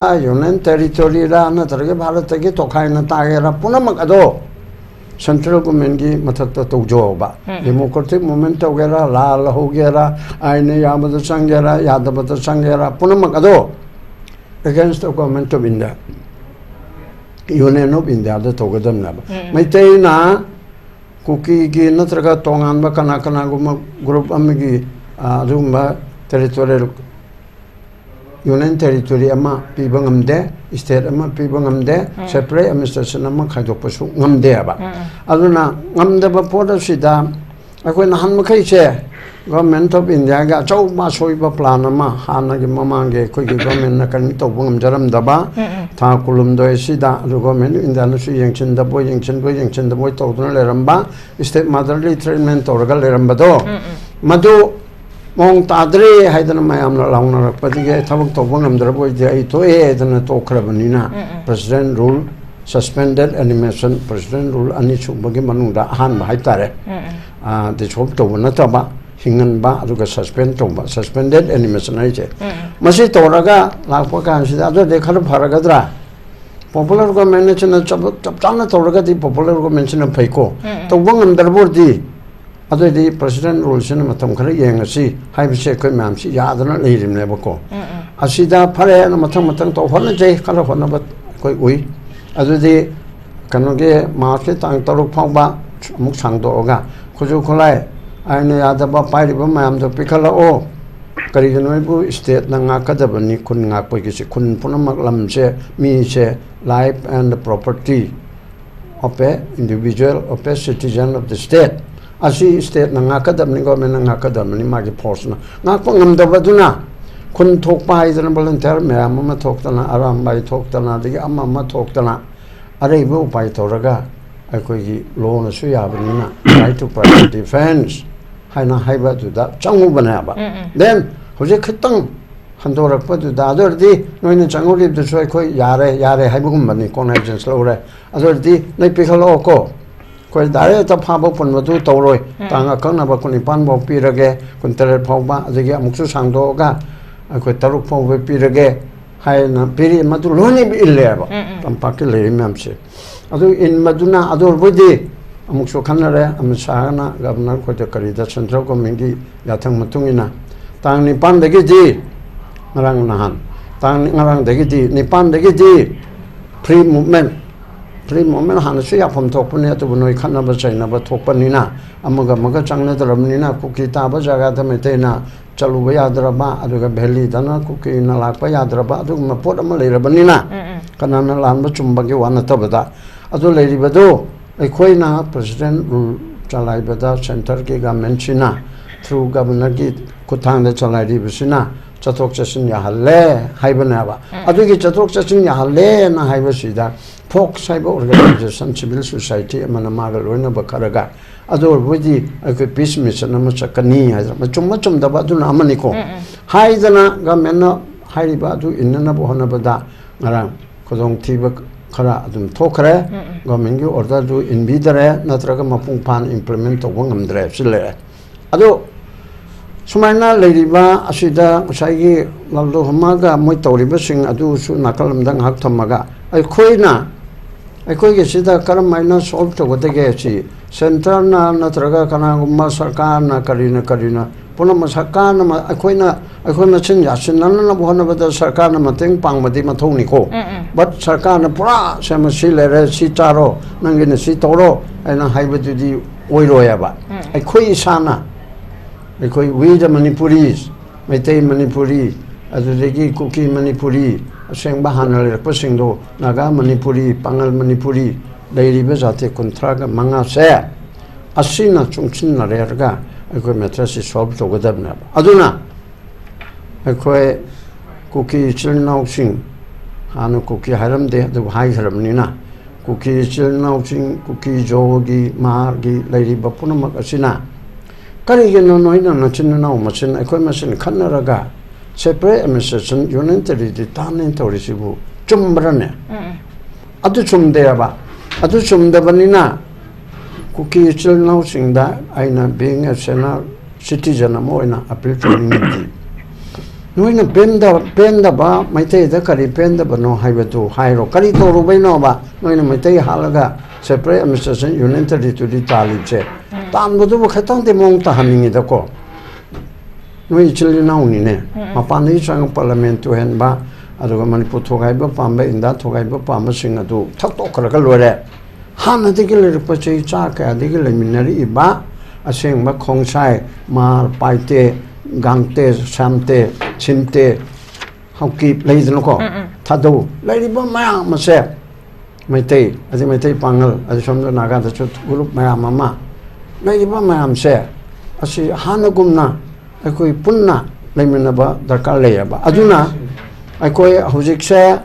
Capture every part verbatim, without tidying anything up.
Union ꯇꯦꯔꯤꯇꯣꯔꯤꯔ ꯅꯠꯇ꯭ꯔꯒ ꯚꯥꯔꯠꯇꯒꯤ ꯇꯣꯈꯥꯏꯅ ꯇꯥꯒꯦꯔꯥ, ꯄꯨꯝꯅꯃꯛ ꯑꯗꯣ ꯁꯦꯟꯇ꯭ꯔꯦꯜ ꯒꯣꯔꯃꯦꯟꯒꯤ ꯃꯊꯛꯇ ꯇꯧꯖꯧꯕ꯫ ꯗꯦꯃꯣꯀ꯭ꯔꯦꯇꯤꯛ ꯃꯨꯚꯃꯦꯟ ꯇꯧꯒꯦꯔꯥ, ꯂꯥꯜ ꯍꯧꯒꯦꯔꯥ, ꯑꯥꯏꯟꯅ ꯌꯥꯕꯗ ꯆꯪꯒꯦꯔꯥ, ꯌꯥꯗꯕꯗ ꯆꯪꯒꯦꯔꯥ, ꯄꯨꯝꯅꯃꯛ ꯑꯗꯣ against the government of India, Union of Indiaꯗ ꯇꯧꯒꯗꯕꯅꯦꯕ꯫ ꯃꯩꯇꯩꯅ ꯀꯨꯀꯤꯒꯤ ꯅꯠꯇ꯭ꯔꯒ ꯇꯣꯉꯥꯟꯕ ꯀꯅꯥ ꯀꯅꯥꯒꯨꯝꯕ ꯒ꯭ꯔꯨꯞ ꯑꯃꯒꯤ, ꯑ, ꯑꯗꯨꯒꯨꯝꯕ ꯇꯦꯔꯤꯇꯣꯔꯤꯌꯦꯜ ꯌꯨꯅꯤꯌꯟ ꯇꯦꯔꯤꯇꯣꯔꯤ ꯑꯃ ꯄꯤꯕ ꯉꯝꯗꯦ, ꯁ꯭ꯇꯦꯠ ꯑꯃ ꯄꯤꯕ ꯉꯝꯗꯦ, ꯁꯦꯄꯔꯦꯠ ꯑꯦꯗꯃꯤꯅꯤꯁꯇ꯭ꯔꯦꯁꯟ ꯑꯃ ꯈꯥꯏꯗꯣꯛꯄꯁꯨ ꯉꯝꯗꯦꯕ꯫ ꯑꯗꯨꯅ ꯉꯝꯗꯕ ꯄꯣꯠ ꯑꯁꯤꯗ ꯑꯩꯈꯣꯏ ꯅꯍꯥꯟ ꯃꯈꯩꯁꯦ ꯒꯣꯔꯃꯦꯟ ꯑꯣꯐ ꯏꯟꯗꯤꯌꯥꯒꯤ ꯑꯆꯧꯕ ꯑꯁꯣꯏꯕ ꯄ꯭ꯂꯥꯟ ꯑꯃ ꯍꯥꯟꯅꯒꯤ ꯃꯃꯥꯡꯒꯤ ꯑꯩꯈꯣꯏꯒꯤ ꯒꯣꯔꯃꯦꯟꯅ ꯀꯔꯤꯝ ꯇꯧꯕ ꯉꯝꯖꯔꯝꯗꯕ ꯊꯥ ꯀꯨꯟꯍꯨꯝꯗꯣꯏ ꯑꯁꯤꯗ ꯑꯗꯨ ꯒꯣꯔꯃꯦꯟ ꯑꯣꯐ ꯏꯟꯗꯤꯌꯥꯅꯁꯨ ꯌꯦꯡꯁꯤꯟꯗꯕꯣꯏ ꯌꯦꯡꯁꯤꯟꯕꯣꯏ ꯌꯦꯡꯁꯤꯟꯗꯕꯣꯏ ꯇꯧꯗꯨꯅ ꯂꯩꯔꯝꯕ, ꯁ꯭ꯇꯦꯠ ꯃꯥꯗꯔꯂꯤ ꯇ꯭ꯔꯤꯠꯃꯦꯟ ꯇꯧꯔꯒ ꯂꯩꯔꯝꯕꯗꯣ, ꯃꯗꯨ ꯃꯑꯣꯡ ꯇꯥꯗ꯭ꯔꯦ ꯍꯥꯏꯗꯅ ꯃꯌꯥꯝꯅ ꯂꯥꯎꯅꯔꯛꯄꯗꯒꯤ ꯑꯩ ꯊꯕꯛ ꯇꯧꯕ ꯉꯝꯗ꯭ꯔꯕ ꯑꯣꯏꯗꯤ ꯑꯩ ꯊꯣꯛꯑꯦ ꯍꯥꯏꯗꯅ ꯇꯣꯛꯈ꯭ꯔꯕꯅꯤꯅ, president rule, suspended animation, president rule ꯑꯅꯤꯁꯨꯕꯒꯤ ꯃꯅꯨꯡꯗ ꯑꯍꯥꯟꯕ ꯍꯥꯏꯇꯥꯔꯦ, ꯗꯤꯁꯣꯜꯕ ꯇꯧꯕ ꯅꯠꯇꯕ, ꯍꯤꯡꯍꯟꯕ ꯑꯗꯨꯒ ꯁꯁꯄꯦꯟ ꯇꯧꯕ, ꯁꯁꯄꯦꯟꯗꯦꯠ ꯑꯦꯅꯤꯃꯦꯁꯟ ꯍꯥꯏꯁꯦ꯫ ꯃꯁꯤ ꯇꯧꯔꯒ ꯂꯥꯛꯄ ꯀꯥꯟꯁꯤꯗ ꯑꯗꯨꯗꯤ ꯈꯔ ꯐꯔꯒꯗ꯭ꯔꯥ? ꯄꯣꯄꯨꯂꯔ ꯒꯣꯔꯃꯦꯟꯅ ꯆꯞ ꯆꯞ ꯆꯥꯅ ꯇꯧꯔꯒꯗꯤ ꯄꯣꯄꯨꯂꯔ ꯒꯣꯔꯃꯦꯟꯁꯤꯅ ꯐꯩꯀꯣ꯫ ꯇꯧꯕ ꯉꯝꯗ꯭ꯔꯕ ꯑꯣꯏꯔꯗꯤ ꯑꯗꯨꯑꯣꯏꯗꯤ ꯄ꯭ꯔꯦꯁꯤꯗꯦꯟ ꯔꯨꯜꯁꯤꯅ ꯃꯇꯝ ꯈꯔ ꯌꯦꯡꯉꯁꯤ ꯍꯥꯏꯕꯁꯦ ꯑꯩꯈꯣꯏ ꯃꯌꯥꯝꯁꯤ ꯌꯥꯗꯅ ꯂꯩꯔꯤꯕꯅꯦꯕꯀꯣ꯫ ꯑꯁꯤꯗ ꯐꯔꯦ ꯍꯥꯏꯅ ꯃꯊꯪ ꯃꯊꯪ ꯇꯧ ꯍꯣꯠꯅꯖꯩ, ꯈꯔ ꯍꯣꯠꯅꯕ ꯑꯩꯈꯣꯏ ꯎꯏ꯫ ꯑꯗꯨꯗꯤ ꯀꯩꯅꯣꯒꯤ ꯃꯥꯔꯆꯀꯤ ꯇꯥꯡ ꯇꯔꯨꯛ ꯐꯥꯎꯕ ꯑꯃꯨꯛ ꯁꯥꯡꯗꯣꯛꯑꯒ ꯈꯨꯠꯁꯨ ꯈꯨꯠꯂꯥꯏ ꯑꯥꯏꯟꯅ ꯌꯥꯗꯕ ꯄꯥꯏꯔꯤꯕ ꯃꯌꯥꯝꯗꯣ ꯄꯤꯈꯠꯂꯛꯑꯣ꯫ ꯀꯔꯤꯒꯤꯅꯣ ꯍꯥꯏꯕꯨ ꯁ꯭ꯇꯦꯠꯅ ꯉꯥꯛꯀꯗꯕꯅꯤ, ꯈꯨꯟ ꯉꯥꯛꯄꯒꯤꯁꯦ꯫ ꯈꯨꯟ ꯄꯨꯝꯅꯃꯛ ꯂꯝꯁꯦ, ꯃꯤꯁꯦ, life and property of a individual, of a citizen of the state꯫ ꯑꯁꯤ ꯁ꯭ꯇꯦꯠꯅ ꯉꯥꯛꯀꯗꯕꯅꯤ, ꯒꯣꯔꯃꯦꯟꯅ ꯉꯥꯛꯀꯗꯕꯅꯤ, ꯃꯥꯒꯤ ꯐꯣꯔꯁꯅ꯫ ꯉꯥꯛꯄ ꯉꯝꯗꯕꯗꯨꯅ ꯈꯨꯟ ꯊꯣꯛꯄ ꯍꯥꯏꯗꯅ ꯚꯣꯂꯨꯟꯇꯤꯌꯔ ꯃꯌꯥꯝ ꯑꯃ ꯊꯣꯛꯇꯅ, ꯑꯔꯥꯝꯕꯥꯏ ꯊꯣꯛꯇꯅ, ꯑꯗꯒꯤ ꯑꯃ ꯑꯃ ꯊꯣꯛꯇꯅ ꯑꯔꯩꯕ ꯎꯄꯥꯏ ꯇꯧꯔꯒ ꯑꯩꯈꯣꯏꯒꯤ ꯂꯣꯅꯁꯨ ꯌꯥꯕꯅꯤꯅ right to private defence ꯍꯥꯏꯅ ꯍꯥꯏꯕ ꯑꯗꯨꯗ ꯆꯪꯉꯨꯕꯅꯦꯕ꯫ Then ꯍꯧꯖꯤꯛ ꯈꯤꯇꯪ ꯍꯟꯗꯣꯔꯛꯄꯗꯨꯗ, ꯑꯗꯨ ꯑꯣꯏꯔꯗꯤ ꯅꯣꯏꯅ ꯆꯪꯉꯨꯔꯤꯕꯗꯨꯁꯨ ꯑꯩꯈꯣꯏ ꯌꯥꯔꯦ, ꯌꯥꯔꯦ ꯍꯥꯏꯕꯒꯨꯝꯕꯅꯤ, ꯀꯣꯅꯥꯏꯖꯦꯟꯁ ꯂꯧꯔꯦ꯫ ꯑꯗꯨ ꯑꯣꯏꯔꯗꯤ ꯅꯣꯏ ꯄꯤꯈꯠꯂꯛꯑꯣꯀꯣ, ꯑꯩꯈꯣꯏ ꯗꯥꯏꯔꯦꯛꯇ ꯐꯥꯕ ꯄꯨꯟꯕꯗꯨ ꯇꯧꯔꯣꯏ꯫ ꯇꯥꯡ ꯑꯀꯛꯅꯕ ꯀꯨꯟꯅꯤꯄꯥꯟ ꯐꯥꯎ ꯄꯤꯔꯒꯦ, ꯀꯨꯟꯇꯔꯦꯠ ꯐꯥꯎꯕ, ꯑꯗꯒꯤ ꯑꯃꯨꯛꯁꯨ ꯁꯥꯡꯗꯣꯛꯑꯒ ꯑꯩꯈꯣꯏ ꯇꯔꯨꯛ ꯐꯥꯎꯕ ꯄꯤꯔꯒꯦ꯫ ꯍꯥꯏꯅ ꯄꯤꯔꯛꯏ, ꯃꯗꯨ ꯂꯣꯏꯅ ꯏꯜꯂꯦꯕ꯫ ꯎꯝ, ꯎꯝ꯫ ꯇꯝꯄꯥꯛꯀꯤ ꯂꯩꯔꯤ ꯃꯌꯥꯝꯁꯦ꯫ ꯑꯗꯨ ꯏꯟꯕꯗꯨꯅ ꯑꯗꯨ ꯑꯣꯏꯔꯕꯗꯤ ꯑꯃꯨꯛꯁꯨ ꯈꯟꯅꯔꯦ, ꯑꯃꯤꯠ ꯁꯥꯍꯅ ꯒꯕꯔꯅꯔ ꯈꯣꯏꯗ ꯀꯔꯤꯗ ꯁꯦꯟꯇ꯭ꯔꯦꯜ ꯒꯣꯔꯃꯦꯟꯒꯤ ꯌꯥꯊꯪ ꯃꯇꯨꯡ ꯏꯟꯅ ꯇꯥꯡ ꯅꯤꯄꯥꯟꯗꯒꯤꯗꯤ, ꯉꯔꯥꯡ ꯅꯍꯥꯟ, ꯇꯥꯡ, ꯉꯔꯥꯡꯗꯒꯤꯗꯤ, ꯅꯤꯄꯥꯟꯗꯒꯤꯗꯤ free movement, free movement ꯍꯥꯟꯅꯁꯨ ꯌꯥꯐꯝ ꯊꯣꯛꯄꯅꯤ, ꯑꯗꯨꯕꯨ ꯅꯣꯏ ꯈꯠꯅꯕ ꯆꯩꯅꯕ ꯊꯣꯛꯄꯅꯤꯅ, ꯑꯃꯒ ꯑꯃꯒ ꯆꯪꯅꯗ꯭ꯔꯕꯅꯤꯅ, ꯀꯨꯀꯤ ꯇꯥꯕ ꯖꯒꯥꯗ ꯃꯩꯇꯩꯅ ꯆꯠꯂꯨꯕ ꯌꯥꯗ꯭ꯔꯕ, ꯑꯗꯨꯒ ꯚꯦꯂꯤꯗꯅ ꯀꯨꯀꯤꯅ ꯂꯥꯛꯄ ꯌꯥꯗ꯭ꯔꯕ, ꯑꯗꯨꯒꯨꯝꯕ ꯄꯣꯠ ꯑꯃ ꯂꯩꯔꯕꯅꯤꯅ, ꯎꯝ, ꯎꯝ꯫ ꯀꯅꯥꯅ ꯂꯥꯟꯕ ꯆꯨꯝꯕꯒꯤ ꯋꯥ ꯅꯠꯇꯕꯗ, ꯑꯗꯨ ꯂꯩꯔꯤꯕꯗꯣ ꯑꯩꯈꯣꯏꯅ president rule ꯆꯂꯥꯏꯕꯗ centreꯒꯤ governmentꯁꯤꯅ, through governorꯒꯤ ꯈꯨꯠꯊꯥꯡꯗ ꯆꯂꯥꯏꯔꯤꯕꯁꯤꯅ ꯆꯠꯊꯣꯛ ꯆꯠꯁꯤꯟ ꯌꯥꯍꯜꯂꯦ ꯍꯥꯏꯕꯅꯦꯕ꯫ ꯎꯝ꯫ ꯑꯗꯨꯒꯤ ꯆꯠꯊꯣꯛ ꯆꯠꯁꯤꯟ ꯌꯥꯍꯜꯂꯦꯅ ꯍꯥꯏꯕꯁꯤꯗ ꯐꯣꯛꯁ ꯍꯥꯏꯕ organization, civil society ꯑꯃꯅ ꯃꯥꯒ ꯂꯣꯏꯅꯕ ꯈꯔꯒ, ꯑꯗꯨ ꯑꯣꯏꯔꯕꯗꯤ ꯑꯩꯈꯣꯏ peace mission ꯑꯃ ꯆꯠꯀꯅꯤ ꯍꯥꯏꯗꯅ, ꯃꯆꯨꯝ ꯃꯆꯨꯝꯗꯕ ꯑꯗꯨꯅ ꯑꯃꯅꯤꯀꯣ꯫ ꯎꯝ, ꯎꯝ꯫ ꯍꯥꯏꯗꯅ governmentꯅ ꯍꯥꯏꯔꯤꯕ ꯑꯗꯨ ꯏꯟꯅꯅꯕ ꯍꯣꯠꯅꯕꯗ ꯉꯔꯥꯡ ꯈꯨꯗꯣꯡꯊꯤꯕ ꯈꯔ ꯑꯗꯨꯝ ꯊꯣꯛꯈ꯭ꯔꯦ꯫ ꯎꯝ, ꯎꯝ꯫ Governmentꯀꯤ orderꯗꯨ ꯏꯟꯕꯤꯗꯔꯦ, ꯅꯠꯇ꯭ꯔꯒ ꯃꯄꯨꯡ ꯐꯥꯅ implement ꯇꯧꯕ ꯉꯝꯗ꯭ꯔꯦ ꯍꯥꯏꯕꯁꯤ ꯂꯩꯔꯦ꯫ ꯑꯗꯣ ꯁꯨꯃꯥꯏꯅ ꯂꯩꯔꯤꯕ ꯑꯁꯤꯗ ꯉꯁꯥꯏꯒꯤ ꯂꯥꯜꯗꯣ ꯍꯃꯥꯒ ꯃꯣꯏ ꯇꯧꯔꯤꯕꯁꯤꯡ ꯑꯗꯨꯁꯨ ꯅꯥꯀꯜ ꯑꯃꯗ ꯉꯥꯏꯍꯥꯛ ꯊꯝꯃꯒ, ꯑꯩꯈꯣꯏꯅ, ꯑꯩꯈꯣꯏꯒꯤ ꯁꯤꯗ ꯀꯔꯝ ꯍꯥꯏꯅ solve ꯇꯧꯒꯗꯒꯦ ꯁꯤ, centreꯅ ꯅꯠꯇ꯭ꯔꯒ ꯀꯅꯥꯒꯨꯝꯕ ꯁꯔꯀꯥꯔꯅ ꯀꯔꯤꯅ ꯀꯔꯤꯅ ꯄꯨꯝꯅꯃꯛ ꯁꯔꯀꯥꯔꯅ ꯃ-, ꯑꯩꯈꯣꯏꯅ, ꯑꯩꯈꯣꯏ ꯃꯁꯦꯟ ꯌꯥꯁꯤꯟꯅꯅꯕ ꯍꯣꯠꯅꯕꯗ ꯁꯔꯀꯥꯔꯅ ꯃꯇꯦꯡ ꯄꯥꯡꯕꯗꯤ ꯃꯊꯧꯅꯤꯀꯣ꯫ ꯎꯝ, ꯎꯝ꯫ But ꯁꯔꯀꯥꯔꯅ ꯄꯨꯔꯥ ꯁꯦꯝꯃ ꯁꯤ ꯂꯩꯔꯦ, ꯁꯤ ꯆꯥꯔꯣ, ꯅꯪꯒꯤꯅ ꯁꯤ ꯇꯧꯔꯣ ꯍꯥꯏꯅ ꯍꯥꯏꯕꯗꯨꯗꯤ ꯑꯣꯏꯔꯣꯏꯑꯕ꯫ ꯎꯝ꯫ ꯑꯩꯈꯣꯏ ꯏꯁꯥꯅ, ꯑꯩꯈꯣꯏ we the Manipuris, Meitei Manipuri, ꯑꯗꯨꯗꯒꯤ ꯀꯨꯀꯤ ꯃꯅꯤꯄꯨꯔꯤ, ꯑꯁꯦꯡꯕ ꯍꯥꯟꯅ ꯂꯩꯔꯛꯄꯁꯤꯡꯗꯣ, ꯅꯥꯒꯥ ꯃꯅꯤꯄꯨꯔꯤ, ꯄꯥꯉꯜ ꯃꯅꯤꯄꯨꯔꯤ, ꯂꯩꯔꯤꯕ ꯖꯥꯇꯤ ꯀꯨꯟꯊ꯭ꯔꯥꯒ ꯃꯉꯥꯁꯦ, ꯑꯁꯤꯅ ꯆꯨꯡꯁꯤꯟꯅꯔꯒ ꯑꯩꯈꯣꯏ matterꯁꯤ solve ꯇꯧꯒꯗꯕꯅꯦꯕ꯫ ꯑꯗꯨꯅ ꯑꯩꯈꯣꯏ ꯀꯨꯀꯤ ꯏꯆꯤꯜ ꯏꯅꯥꯎꯁꯤꯡ, ꯍꯥꯟꯅ ꯀꯨꯀꯤ ꯍꯥꯏꯔꯝꯗꯦ, ꯑꯗꯨꯕꯨ ꯍꯥꯏꯈ꯭ꯔꯕꯅꯤꯅ, ꯀꯨꯀꯤ ꯏꯆꯤꯜ ꯏꯅꯥꯎꯁꯤꯡ, ꯀꯨꯀꯤ ꯖꯣꯒꯤ, ꯃꯍꯥꯔꯒꯤ ꯂꯩꯔꯤꯕ ꯄꯨꯝꯅꯃꯛ ꯑꯁꯤꯅ, ꯀꯔꯤꯒꯤꯅꯣ ꯅꯣꯏꯅ ꯅꯆꯤꯟ ꯅꯅꯥꯎ ꯃꯁꯦꯟ, ꯑꯩꯈꯣꯏ ꯃꯁꯦꯟ ꯈꯠꯅꯔꯒ separate administration, union territory ꯇꯥꯟꯅ ꯇꯧꯔꯤꯁꯤꯕꯨ ꯆꯨꯝꯕ꯭ꯔꯅꯦ? ꯎꯝ, ꯎꯝ꯫ ꯑꯗꯨ ꯆꯨꯝꯗꯦꯕ꯫ ꯑꯗꯨ ꯆꯨꯝꯗꯕꯅꯤꯅ ꯀꯨꯀꯤ ꯏꯆꯤꯜ ꯏꯅꯥꯎꯁꯤꯡꯗ ꯑꯩꯅ being a senior citizen ꯑꯃ ꯑꯣꯏꯅ appeal ꯇꯧꯅꯤꯡꯉꯤꯗꯤ, ꯅꯣꯏꯅ ꯄꯦꯟꯗ-, ꯄꯦꯟꯗꯕ, ꯃꯩꯇꯩꯗ ꯀꯔꯤ ꯄꯦꯟꯗꯕꯅꯣ ꯍꯥꯏꯕꯗꯨ ꯍꯥꯏꯔꯣ꯫ ꯀꯔꯤ ꯇꯧꯔꯨꯕꯩꯅꯣꯕ ꯅꯣꯏꯅ Meitei ꯍꯥꯠꯂꯒ separate administration, union territory ꯇꯥꯜꯂꯤꯕꯁꯦ? ꯇꯥꯟꯕꯗꯨꯕꯨ ꯈꯤꯇꯪꯗꯤ ꯃꯑꯣꯡ ꯇꯥꯍꯟꯅꯤꯡꯉꯤꯗꯀꯣ꯫ ꯅꯣꯏ ꯏꯆꯤꯜ ꯏꯅꯥꯎꯅꯤꯅꯦ꯫ ꯃꯄꯥꯟꯗꯒꯤ ꯆꯪꯉꯛꯄ ꯄꯥꯔꯂꯤꯌꯥꯃꯦꯟ ꯇꯨꯍꯦꯟꯕ, ꯑꯗꯨꯒ ꯃꯅꯤꯄꯨꯔ ꯊꯨꯒꯥꯏꯕ ꯄꯥꯝꯕ, ꯏꯟꯗꯤꯌꯥ ꯊꯨꯒꯥꯏꯕ ꯄꯥꯝꯕꯁꯤꯡ ꯑꯗꯨ ꯊꯛꯇꯣꯛꯈ꯭ꯔꯒ ꯂꯣꯏꯔꯦ꯫ ꯍꯥꯟꯅꯗꯒꯤ ꯂꯩꯔꯛꯄ ꯆꯍꯤ ꯆꯥ ꯀꯌꯥꯗꯒꯤ ꯂꯩꯃꯤꯟꯅꯔꯛꯏꯕ ꯑꯁꯦꯡꯕ ꯈꯣꯡꯁꯥꯏ, ꯃꯥꯔ, ꯄꯥꯏꯇꯦ, ꯒꯥꯡꯇꯦ, ꯁꯥꯝꯇꯦ, ꯁꯤꯝꯇꯦ, ꯍꯥꯎꯀꯤꯞ ꯂꯩꯗꯅꯀꯣ, ꯊꯥꯗꯧ, ꯂꯩꯔꯤꯕ ꯃꯌꯥꯝ ꯑꯁꯦ ꯃꯩꯇꯩ, ꯑꯗꯩ ꯃꯩꯇꯩ ꯄꯥꯉꯜ, ꯑꯗꯩ ꯁꯣꯝꯗ ꯅꯥꯒꯥꯗꯁꯨ ꯒ꯭ꯔꯨꯞ ꯃꯌꯥꯝ ꯑꯃ ꯂꯩꯔꯤꯕ ꯃꯌꯥꯝꯁꯦ, ꯑꯁꯤ ꯍꯥꯟꯅꯒꯨꯝꯅ ꯑꯩꯈꯣꯏ ꯄꯨꯟꯅ ꯂꯩꯃꯤꯟꯅꯕ ꯗꯔꯀꯥꯔ ꯂꯩꯌꯦꯕ꯫ ꯑꯗꯨꯅ ꯑꯩꯈꯣꯏ ꯍꯧꯖꯤꯛꯁꯦ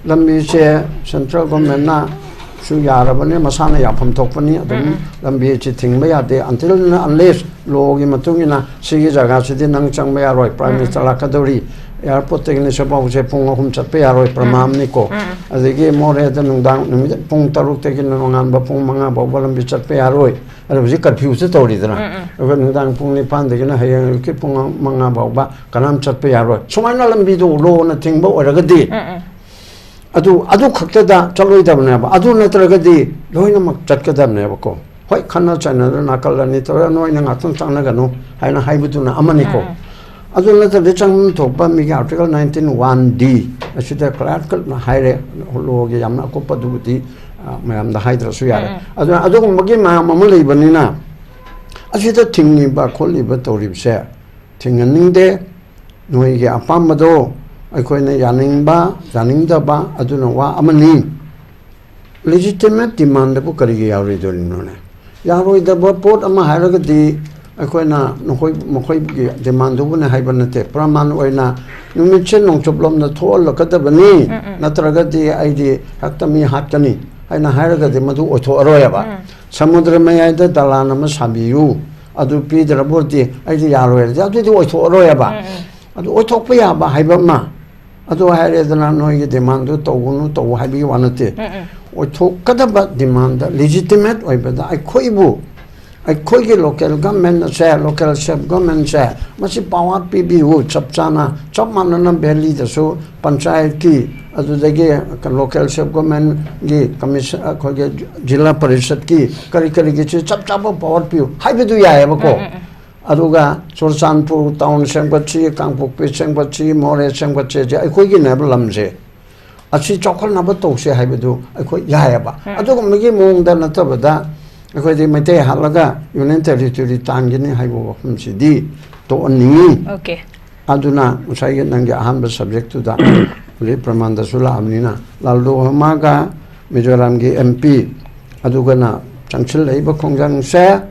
ꯂꯝꯕꯤꯁꯦ ꯁꯦꯟꯇ꯭ꯔꯦꯜ ꯒꯣꯔꯃꯦꯟꯅꯁꯨ ꯌꯥꯔꯕꯅꯦ, ꯃꯁꯥꯅ ꯌꯥꯐꯝ ꯊꯣꯛꯄꯅꯤ꯫ ꯑꯗꯨꯝ ꯂꯝꯕꯤ ꯑꯁꯤ ꯊꯤꯡꯕ ꯌꯥꯗꯦ, until unless ꯂꯣꯒꯤ ꯃꯇꯨꯡ ꯏꯟꯅ ꯁꯤꯒꯤ ꯖꯒꯥꯁꯤꯗꯤ ꯅꯪ ꯆꯪꯕ ꯌꯥꯔꯣꯏ, ꯄ꯭ꯔꯥꯏꯝ ꯃꯤꯅꯤꯁꯇꯔ ꯂꯥꯛꯀꯗꯧꯔꯤ, ꯑꯦꯌꯥꯔꯄꯣꯔꯠꯇꯒꯤꯅ ꯁꯤꯐꯥꯎꯁꯦ ꯄꯨꯡ ꯑꯍꯨꯝ ꯆꯠꯄ ꯌꯥꯔꯣꯏ, ꯄ꯭ꯔꯃꯥꯝꯅꯤꯀꯣ꯫ ꯑꯗꯒꯤ ꯃꯣꯔꯦꯗ ꯅꯨꯡꯗꯥꯡ, ꯅꯨꯃꯤꯠ ꯄꯨꯡ ꯇꯔꯨꯛꯇꯒꯤꯅ ꯅꯣꯡꯉꯥꯟꯕ ꯄꯨꯡ ꯃꯉꯥ ꯐꯥꯎꯕ ꯂꯝꯕꯤ ꯆꯠꯄ ꯌꯥꯔꯣꯏ꯫ ꯑꯗꯣ ꯍꯧꯖꯤꯛ ꯀꯔꯐ꯭ꯌꯨꯁꯨ ꯇꯧꯔꯤꯗꯅ, ꯑꯗꯨꯒ ꯅꯨꯡꯗꯥꯡ ꯄꯨꯡ ꯅꯤꯄꯥꯟꯗꯒꯤꯅ ꯍꯌꯦꯡ ꯑꯌꯨꯛꯀꯤ ꯄꯨꯡ ꯃꯉꯥ ꯐꯥꯎꯕ ꯀꯅꯥꯝ ꯆꯠꯄ ꯌꯥꯔꯣꯏ꯫ ꯁꯨꯃꯥꯏꯅ ꯂꯝꯕꯤꯗꯣ ꯂꯣꯅ ꯊꯤꯡꯕ ꯑꯣꯏꯔꯒꯗꯤ, ꯑꯗꯨ, ꯑꯗꯨ ꯈꯛꯇꯗ ꯆꯠꯂꯣꯏꯗꯕꯅꯦꯕ꯫ ꯑꯗꯨ ꯅꯠꯇ꯭ꯔꯒꯗꯤ ꯂꯣꯏꯅꯃꯛ ꯆꯠꯀꯗꯕꯅꯦꯕꯀꯣ꯫ ꯍꯣꯏ, ꯈꯠꯅ ꯆꯩꯅꯗꯅ ꯅꯥꯀꯜ ꯑꯅꯤ ꯇꯧꯔꯒ "ꯅꯣꯏꯅ ꯉꯥꯛꯇꯪ ꯆꯪꯅꯒꯅꯨ" ꯍꯥꯏꯅ ꯍꯥꯏꯕꯗꯨꯅ ꯑꯃꯅꯤꯀꯣ꯫ ꯑꯗꯨ ꯅꯠꯇ꯭ꯔꯗꯤ ꯆꯪꯐꯝ ꯊꯣꯛꯄ ꯃꯤꯒꯤ Article nineteen one D ꯑꯁꯤꯗ clear cut ꯍꯥꯏꯔꯦ, ꯂꯣꯒꯤ ꯌꯥꯝꯅ ꯑꯀꯨꯞꯄꯗꯨꯕꯨꯗꯤ, ꯑ, ꯃꯌꯥꯝꯗ ꯍꯥꯏꯗ꯭ꯔꯁꯨ ꯌꯥꯔꯦ꯫ ꯑꯗꯨꯅ ꯑꯗꯨꯒꯨꯝꯕꯒꯤ ꯃꯌꯥꯝ ꯑꯃ ꯂꯩꯕꯅꯤꯅ, ꯑꯁꯤꯗ ꯊꯤꯡꯉꯤꯕ ꯈꯣꯠꯂꯤꯕ ꯇꯧꯔꯤꯕꯁꯦ ꯊꯤꯡꯍꯟꯅꯤꯡꯗꯦ꯫ ꯅꯣꯏꯒꯤ ꯑꯄꯥꯝꯕꯗꯣ ꯑꯩꯈꯣꯏꯅ ꯌꯥꯅꯤꯡꯕ, ꯌꯥꯅꯤꯡꯗꯕ, ꯑꯗꯨꯅ ꯋꯥ ꯑꯃꯅꯤ꯫ Legitimate demandꯕꯨ ꯀꯔꯤꯒꯤ ꯌꯥꯔꯣꯏꯗꯣꯔꯤꯅꯣꯅꯦ? ꯌꯥꯔꯣꯏꯗꯕ ꯄꯣꯠ ꯑꯃ ꯍꯥꯏꯔꯒꯗꯤ ꯑꯩꯈꯣꯏꯅ ꯅꯈꯣꯏ, ꯃꯈꯣꯏꯒꯤ demandꯗꯨꯕꯨꯅꯦ ꯍꯥꯏꯕ ꯅꯠꯇꯦ꯫ ꯄ꯭ꯔꯃꯥꯟ ꯑꯣꯏꯅ ꯅꯨꯃꯤꯠꯁꯦ ꯅꯣꯡꯆꯨꯞꯂꯣꯝꯗ ꯊꯣꯛꯍꯜꯂꯛꯀꯗꯕꯅꯤ, ꯅꯠꯇ꯭ꯔꯒꯗꯤ ꯑꯩꯗꯤ ꯍꯦꯛꯇ ꯃꯤ ꯍꯥꯠꯀꯅꯤ ꯍꯥꯏꯅ ꯍꯥꯏꯔꯒꯗꯤ ꯃꯗꯨ ꯑꯣꯏꯊꯣꯛꯑꯔꯣꯏꯕ꯫ ꯁꯃꯨꯗ꯭ꯔ ꯃꯌꯥꯏꯗ ꯗꯂꯥꯟ ꯑꯃ ꯁꯥꯕꯤꯌꯨ, ꯑꯗꯨ ꯄꯤꯗ꯭ꯔꯕ ꯑꯣꯏꯔꯗꯤ ꯑꯩꯗꯤ ꯌꯥꯔꯣꯏ ꯍꯥꯏꯔꯗꯤ ꯑꯗꯨꯗꯤ ꯑꯣꯏꯊꯣꯛꯑꯔꯣꯏꯕ꯫ ꯑꯗꯨ ꯑꯣꯏꯊꯣꯛꯄ ꯌꯥꯕ ꯍꯥꯏꯕ ꯑꯃ, ꯑꯗꯨ ꯍꯥꯏꯔꯦꯗꯅ, ꯅꯣꯏꯒꯤ demandꯗꯨ ꯇꯧꯒꯅꯨ, ꯇꯧ ꯍꯥꯏꯕꯒꯤ ꯋꯥ ꯅꯠꯇꯦ꯫ ꯑꯣꯏꯊꯣꯛꯀꯗꯕ demandꯗ, legitimate ꯑꯣꯏꯕꯗ ꯑꯩꯈꯣꯏꯕꯨ ꯑꯩꯈꯣꯏꯒꯤ local government ꯑꯁꯦ, local self government ꯁꯦ, ꯃꯁꯤ power ꯄꯤꯕꯤꯌꯨ꯫ ꯆꯞ ꯆꯥꯅ, ꯆꯞ ꯃꯥꯟꯅꯅ valley ꯗꯁꯨ ꯄꯟꯆꯥꯌꯠꯀꯤ, ꯑꯗꯨꯗꯒꯤ local self government ꯒꯤ commission, ꯑꯩꯈꯣꯏꯒꯤ ꯖꯤꯂꯥ ꯄꯔꯤꯁꯠꯀꯤ ꯀꯔꯤ ꯀꯔꯤꯒꯤꯁꯨ ꯆꯞ ꯆꯥꯕ power ꯄꯤꯌꯨ ꯍꯥꯏꯕꯗꯨ ꯌꯥꯏꯑꯕꯀꯣ꯫ ꯑꯗꯨꯒ ꯆꯨꯔꯆꯥꯟꯄꯨꯔ town ꯁꯦꯝꯒꯠꯁꯤ, ꯀꯥꯡꯄꯣꯛꯄꯤ ꯁꯦꯝꯒꯠꯁꯤ, ꯃꯣꯔꯦ ꯁꯦꯝꯒꯠꯁꯤ, ꯑꯩꯈꯣꯏꯒꯤꯅꯦꯕ ꯂꯝꯁꯦ꯫ ꯑꯁꯤ ꯆꯥꯎꯈꯠꯅꯕ ꯇꯧꯁꯦ ꯍꯥꯏꯕꯗꯨ ꯑꯩꯈꯣꯏ ꯌꯥꯏꯑꯕ꯫ ꯑꯗꯨꯒꯨꯝꯕꯒꯤ ꯃꯑꯣꯡꯗ ꯅꯠꯇꯕꯗ, ꯑꯩꯈꯣꯏꯗꯤ ꯃꯩꯇꯩ ꯍꯥꯠꯂꯒ Union Territory ꯇꯥꯟꯒꯅꯤ ꯍꯥꯏꯕ ꯋꯥꯐꯝꯁꯤꯗꯤ ꯇꯣꯛꯍꯟꯅꯤꯡꯉꯤ꯫ Okay. ꯑꯗꯨꯅ ꯉꯁꯥꯏꯒꯤ ꯅꯪꯒꯤ ꯑꯍꯥꯟꯕ subject ꯇꯨꯗ ꯍꯧꯖꯤꯛ ꯄ꯭ꯔꯃꯥꯟꯗꯁꯨ ꯂꯥꯛꯑꯕꯅꯤꯅ, ꯂꯥꯜꯗꯣ ꯍꯣꯃꯥꯒ ꯃꯤꯖꯣꯔꯥꯝꯒꯤ M P ꯑꯗꯨꯒꯅ ꯆꯪꯁꯤꯜꯂꯛꯏꯕ ꯈꯣꯡꯖꯪꯁꯦ,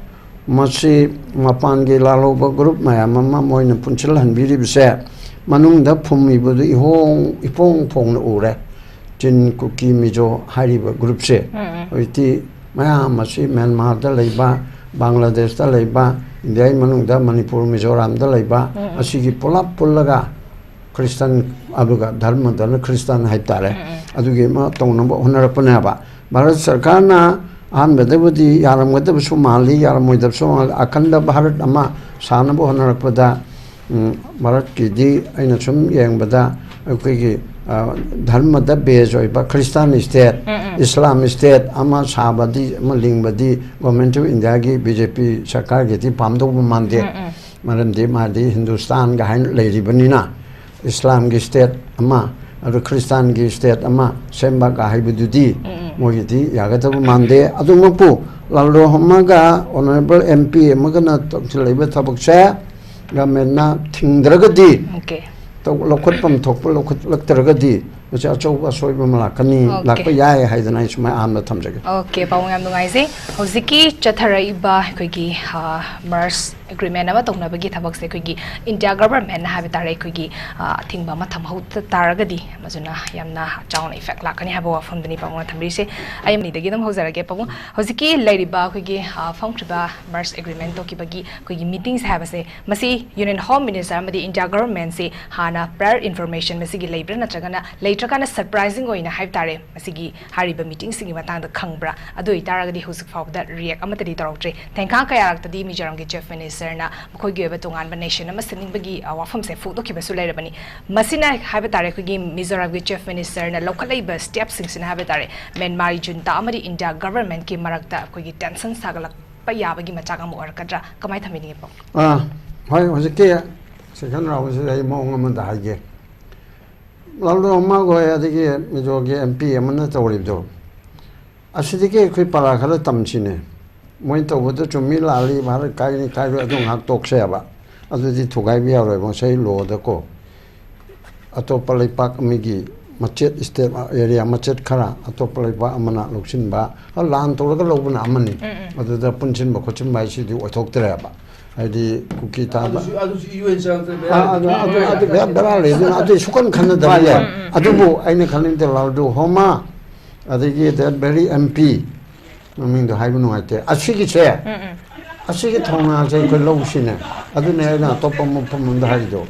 ꯃꯁꯤ ꯃꯄꯥꯟꯒꯤ ꯂꯥꯜꯍꯧꯕ group ꯃꯌꯥꯝ ꯑꯃ ꯃꯣꯏꯅ ꯄꯨꯟꯁꯤꯜꯍꯟꯕꯤꯔꯤꯕꯁꯦ, ꯃꯅꯨꯡꯗ ꯐꯨꯝꯃꯤꯕꯗꯨ ꯏꯍꯣꯡ, ꯏꯐꯣꯡ ꯐꯣꯡꯅ ꯎꯔꯦ꯫ ꯆꯤꯟ, ꯀꯨꯀꯤ, ꯃꯤꯖꯣ ꯍꯥꯏꯔꯤꯕ group ꯁꯦ꯫ ꯍꯧꯖꯤꯛꯇꯤ ꯃꯌꯥꯝ ꯑꯁꯤ ꯃ꯭ꯌꯥꯟꯃꯥꯔꯗ ꯂꯩꯕ, ꯕꯪꯒ꯭ꯂꯥꯗꯦꯁꯇ ꯂꯩꯕ, ꯏꯟꯗꯤꯌꯥꯒꯤ ꯃꯅꯨꯡꯗ ꯃꯅꯤꯄꯨꯔ, ꯃꯤꯖꯣꯔꯥꯝꯗ ꯂꯩꯕ, ꯑꯁꯤꯒꯤ ꯄꯨꯂꯞ ꯄꯨꯜꯂꯒ Christian, ꯑꯗꯨꯒ ꯙꯔꯃꯗꯅ Christian ꯍꯥꯏꯇꯥꯔꯦ, ꯑꯗꯨꯒꯤ ꯑꯃ ꯇꯧꯅꯕ ꯍꯣꯠꯅꯔꯛꯄꯅꯦꯕ꯫ ꯚꯥꯔꯠ ꯁꯔꯀꯥꯔꯅ ꯑꯍꯥꯟꯕꯗꯕꯨꯗꯤ ꯌꯥꯔꯝꯒꯗꯕꯁꯨ ꯃꯥꯜꯂꯤ, ꯌꯥꯔꯝꯃꯣꯏꯗꯕꯁꯨ ꯃꯥꯜꯂꯤ, ꯑꯈꯟꯗ ꯚꯥꯔꯠ ꯑꯃ ꯁꯥꯅꯕ ꯍꯣꯠꯅꯔꯛꯄꯗ, ꯎꯝ, ꯚꯥꯔꯠꯀꯤꯗꯤ ꯑꯩꯅ ꯁꯨꯝ ꯌꯦꯡꯕꯗ ꯑꯩꯈꯣꯏꯒꯤ, ꯑ, ꯙꯔꯃꯗ base ꯑꯣꯏꯕ Christian state, Islam state ꯑꯃ ꯁꯥꯕꯗꯤ, ꯑꯃ ꯂꯤꯡꯕꯗꯤ Government of India ꯒꯤ B J P ꯁꯔꯀꯥꯔꯒꯤꯗꯤ ꯄꯥꯝꯗꯧꯕ ꯃꯥꯟꯗꯦ꯫ ꯃꯔꯝꯗꯤ ꯃꯥꯗꯤ ꯍꯤꯟꯗꯨꯁꯇꯥꯟꯒ ꯍꯥꯏꯅ ꯂꯩꯔꯤꯕꯅꯤꯅ, ꯏꯁꯂꯥꯝꯒꯤ state ꯑꯃ, ꯑꯗꯨ ꯈ꯭ꯔꯤꯁꯇꯥꯟꯒꯤ state ꯑꯃ ꯁꯦꯝꯕꯒ ꯍꯥꯏꯕꯗꯨꯗꯤ ꯃꯣꯏꯒꯤꯗꯤ ꯌꯥꯒꯗꯕ ꯃꯥꯟꯗꯦ꯫ ꯑꯗꯨꯃꯛꯄꯨ ꯂꯥꯜꯗꯣ ꯍꯣꯃꯥꯒ honourable M P ꯑꯃꯒꯅ ꯇꯧꯁꯤꯜꯂꯛꯏꯕ ꯊꯕꯛꯁꯦ government ꯅ ꯊꯤꯡꯗ꯭ꯔꯒꯗꯤ, Okay. ꯇꯧ-, ꯂꯧꯈꯠꯐꯝ ꯊꯣꯛꯄ ꯂꯧꯈꯠꯂꯛꯇ꯭ꯔꯒꯗꯤ, ꯃꯁꯤ ꯑꯆꯧꯕ ꯑꯁꯣꯏꯕ ꯑꯃ ꯂꯥꯛꯀꯅꯤ, Okay. ꯂꯥꯛꯄ ꯌꯥꯏ ꯍꯥꯏꯗꯅ ꯑꯩ ꯁꯨꯃꯥꯏꯅ ꯑꯍꯥꯟꯕ ꯊꯝꯖꯒꯦ꯫ Okay, ꯄꯥꯕꯨꯡ, ꯌꯥꯝ ꯅꯨꯡꯉꯥꯏꯖꯩ꯫ ꯍꯧꯖꯤꯛꯀꯤ ꯆꯠꯊꯔꯛꯏꯕ ꯑꯩꯈꯣꯏꯒꯤ, ꯑ, merge agreement ꯑꯃ ꯇꯧꯅꯕꯒꯤ ꯊꯕꯛꯁꯦ ꯑꯩꯈꯣꯏꯒꯤ India government ꯅ ꯍꯥꯏꯕ ꯇꯥꯔꯦ, ꯑꯩꯈꯣꯏꯒꯤ, ꯑ, ꯑꯊꯤꯡꯕ ꯑꯃ ꯊꯝꯍꯧ ꯇꯥꯔꯒꯗꯤ ꯃꯗꯨꯅ ꯌꯥꯝꯅ ꯆꯥꯎꯅ effect ꯂꯥꯛꯀꯅꯤ ꯍꯥꯏꯕ ꯋꯥꯐꯝꯗꯨꯅꯤ ꯄꯥꯕꯨꯡꯅ ꯊꯝꯕꯤꯔꯤꯁꯦ꯫ ꯑꯩ ꯑꯅꯤꯗꯒꯤ ꯑꯗꯨꯝ ꯍꯧꯖꯔꯒꯦ ꯄꯥꯕꯨꯡ꯫ ꯍꯧꯖꯤꯛꯀꯤ ꯂꯩꯔꯤꯕ ꯑꯩꯈꯣꯏꯒꯤ, ꯑ, ꯐꯝꯈ꯭ꯔꯤꯕ merge agreement ꯇꯧꯈꯤꯕꯒꯤ ꯑꯩꯈꯣꯏꯒꯤ meeting ꯁꯦ ꯍꯥꯏꯕꯁꯦ, ꯃꯁꯤ Union Home Minister ꯑꯃꯗꯤ India government ꯁꯤ ꯍꯥꯟꯅ prior information ꯃꯁꯤꯒꯤ ꯂꯩꯕ꯭ꯔꯥ ꯅꯠꯇ꯭ꯔꯒꯅ ꯂꯩꯇ꯭ꯔ ꯀꯥꯟꯗ ꯁꯔꯄ꯭ꯔꯥꯏꯖꯤꯡ ꯑꯣꯏꯅ ꯍꯥꯏꯕ ꯇꯥꯔꯦ, ꯃꯁꯤꯒꯤ ꯍꯥꯏꯔꯤꯕ ꯃꯤꯇꯤꯡꯁꯤꯡꯒꯤ ꯃꯇꯥꯡꯗ ꯈꯪꯕ꯭ꯔꯥ? ꯑꯗꯨ ꯑꯣꯏꯇꯥꯔꯒꯗꯤ ꯍꯧꯖꯤꯛ ꯐꯥꯎꯕꯗ ꯔꯤꯌꯦꯛ ꯑꯃꯠꯇꯗꯤ ꯇꯧꯔꯛꯇ꯭ꯔꯤ꯫ ꯊꯦꯡꯈꯥ ꯀꯌꯥꯔꯛꯇꯗꯤ ꯃꯤꯖꯣꯔꯥꯝꯒꯤ ꯆꯤꯐ ꯃꯤꯅꯤꯁꯇꯔꯅ ꯃꯈꯣꯏꯒꯤ ꯑꯣꯏꯕ ꯇꯣꯉꯥꯟꯕ ꯅꯦꯁꯟ ꯑꯃ ꯁꯦꯝꯅꯤꯡꯕꯒꯤ, ꯑ, ꯋꯥꯐꯝꯁꯦ ꯐꯣꯡꯗꯣꯛꯈꯤꯕꯁꯨ ꯂꯩꯔꯕꯅꯤ꯫ ꯃꯁꯤꯅ ꯍꯥꯏꯕ ꯇꯥꯔꯦ, ꯑꯩꯈꯣꯏꯒꯤ ꯃꯤꯖꯣꯔꯥꯝꯒꯤ ꯆꯤꯐ ꯃꯤꯅꯤꯁꯇꯔꯅ ꯂꯧꯈꯠꯂꯛꯏꯕ ꯁ꯭ꯇꯦꯞꯁꯤꯡꯁꯤꯅ ꯍꯥꯏꯕ ꯇꯥꯔꯦ, ꯃ꯭ꯌꯥꯟꯃꯥꯔꯒꯤ ꯖꯨꯟꯇꯥ ꯑꯃꯗꯤ ꯏꯟꯗꯤꯌꯥ ꯒꯚꯔꯟꯃꯦꯟꯠꯀꯤ ꯃꯔꯛꯇ ꯑꯩꯈꯣꯏꯒꯤ ꯇꯦꯟꯁꯟ ꯁꯥꯒꯠꯂꯛꯄ ꯌꯥꯕꯒꯤ ꯃꯆꯥꯛ ꯑꯃ ꯑꯣꯏꯔꯛꯀꯗ꯭ꯔꯥ? ꯀꯃꯥꯏꯅ ꯊꯝꯕꯤꯅꯤꯡꯉꯤ, ꯄꯥꯎ? ꯑꯥ, ꯍꯣꯏ, ꯍꯧꯖꯤꯛꯀꯤ ꯁꯦꯀꯦꯟ ꯔꯥꯎꯟꯁꯤꯗ ꯑꯩ ꯃꯑꯣꯡ ꯑꯃꯗ ꯍꯥꯏꯒꯦ꯫ ꯂꯥꯜꯗꯣ ꯑꯃꯒ ꯍꯣꯏ, ꯑꯗꯒꯤ ꯃꯤꯖꯣꯒꯤ ꯑꯦꯝ ꯄꯤ ꯑꯃꯅ ꯇꯧꯔꯤꯕꯗꯣ, ꯑꯁꯤꯗꯒꯤ ꯑꯩꯈꯣꯏ ꯄꯔꯥ ꯈꯔ ꯇꯝꯁꯤꯅꯦ꯫ ꯃꯣꯏ ꯇꯧꯕꯗ ꯆꯨꯝꯃꯤ ꯂꯥꯜꯂꯤ, ꯚꯥꯔꯠ ꯀꯥꯏꯅꯤ ꯀꯥꯏꯔꯣꯏ, ꯑꯗꯨ ꯉꯥꯏꯍꯥꯛ ꯇꯣꯛꯁꯦꯕ꯫ ꯑꯗꯨꯗꯤ ꯊꯨꯒꯥꯏꯕ ꯌꯥꯔꯣꯏꯕ, ꯉꯁꯥꯏ ꯂꯣꯗꯀꯣ꯫ ꯑꯇꯣꯞꯄ ꯂꯩꯄꯥꯛ ꯑꯃꯒꯤ ꯃꯆꯦꯠ, ꯁ꯭ꯇꯦꯠ ꯑꯦꯔꯤꯌꯥ ꯃꯆꯦꯠ ꯈꯔ ꯑꯇꯣꯞꯄ ꯂꯩꯄꯥꯛ ꯑꯃꯅ ꯂꯧꯁꯤꯟꯕ, ꯂꯥꯟ ꯇꯧꯔꯒ ꯂꯧꯕꯅ ꯑꯃꯅꯤ꯫ ꯎꯝ, ꯎꯝ꯫ ꯑꯗꯨꯗ ꯄꯨꯟꯁꯤꯟꯕ ꯈꯣꯠꯆꯤꯟꯕ ꯍꯥꯏꯁꯤꯗꯤ ꯑꯣꯏꯊꯣꯛꯇ꯭ꯔꯦꯕ꯫ ꯍꯥꯏꯗꯤ ꯀꯨꯀꯤ ꯇꯥꯕ꯫ ꯑꯗꯨꯁꯨ, ꯑꯗꯨꯁꯨ ꯌꯨ ꯑꯦꯟ ꯆꯪꯉꯛꯇ꯭ꯔꯦ, ꯑꯥ, ꯑꯗꯨ, ꯑꯗꯨ, ꯑꯗꯨ ꯕꯦꯔꯥ, ꯕꯦꯔꯥ ꯂꯩ꯫ ꯑꯗꯨꯅ ꯑꯗꯨ ꯁꯨꯛꯈꯟ ꯈꯟꯅꯗꯕ ꯃꯥꯅꯤ, ꯌꯥꯏ꯫ ꯃꯥꯅꯤ꯫ ꯑꯗꯨꯕꯨ ꯑꯩꯅ ꯈꯟꯅꯤꯡꯗꯦ, ꯂꯥꯜꯗꯨ ꯍꯣꯃꯥ, ꯑꯗꯒꯤ that very M P, ꯃꯃꯤꯡꯗꯣ ꯍꯥꯏꯕ ꯅꯨꯡꯉꯥꯏꯇꯦ꯫ ꯑꯁꯤꯒꯤꯁꯦ, ꯎꯝ, ꯎꯝ꯫ ꯑꯁꯤꯒꯤ ꯊꯧꯅꯥꯁꯦ ꯑꯩꯈꯣꯏ ꯂꯧꯁꯤꯅꯦ꯫ ꯑꯗꯨꯅꯦ ꯑꯩꯅ ꯑꯇꯣꯞꯄ ꯃꯐꯝ ꯑꯃꯗ ꯍꯥꯏꯔꯤꯗꯣ꯫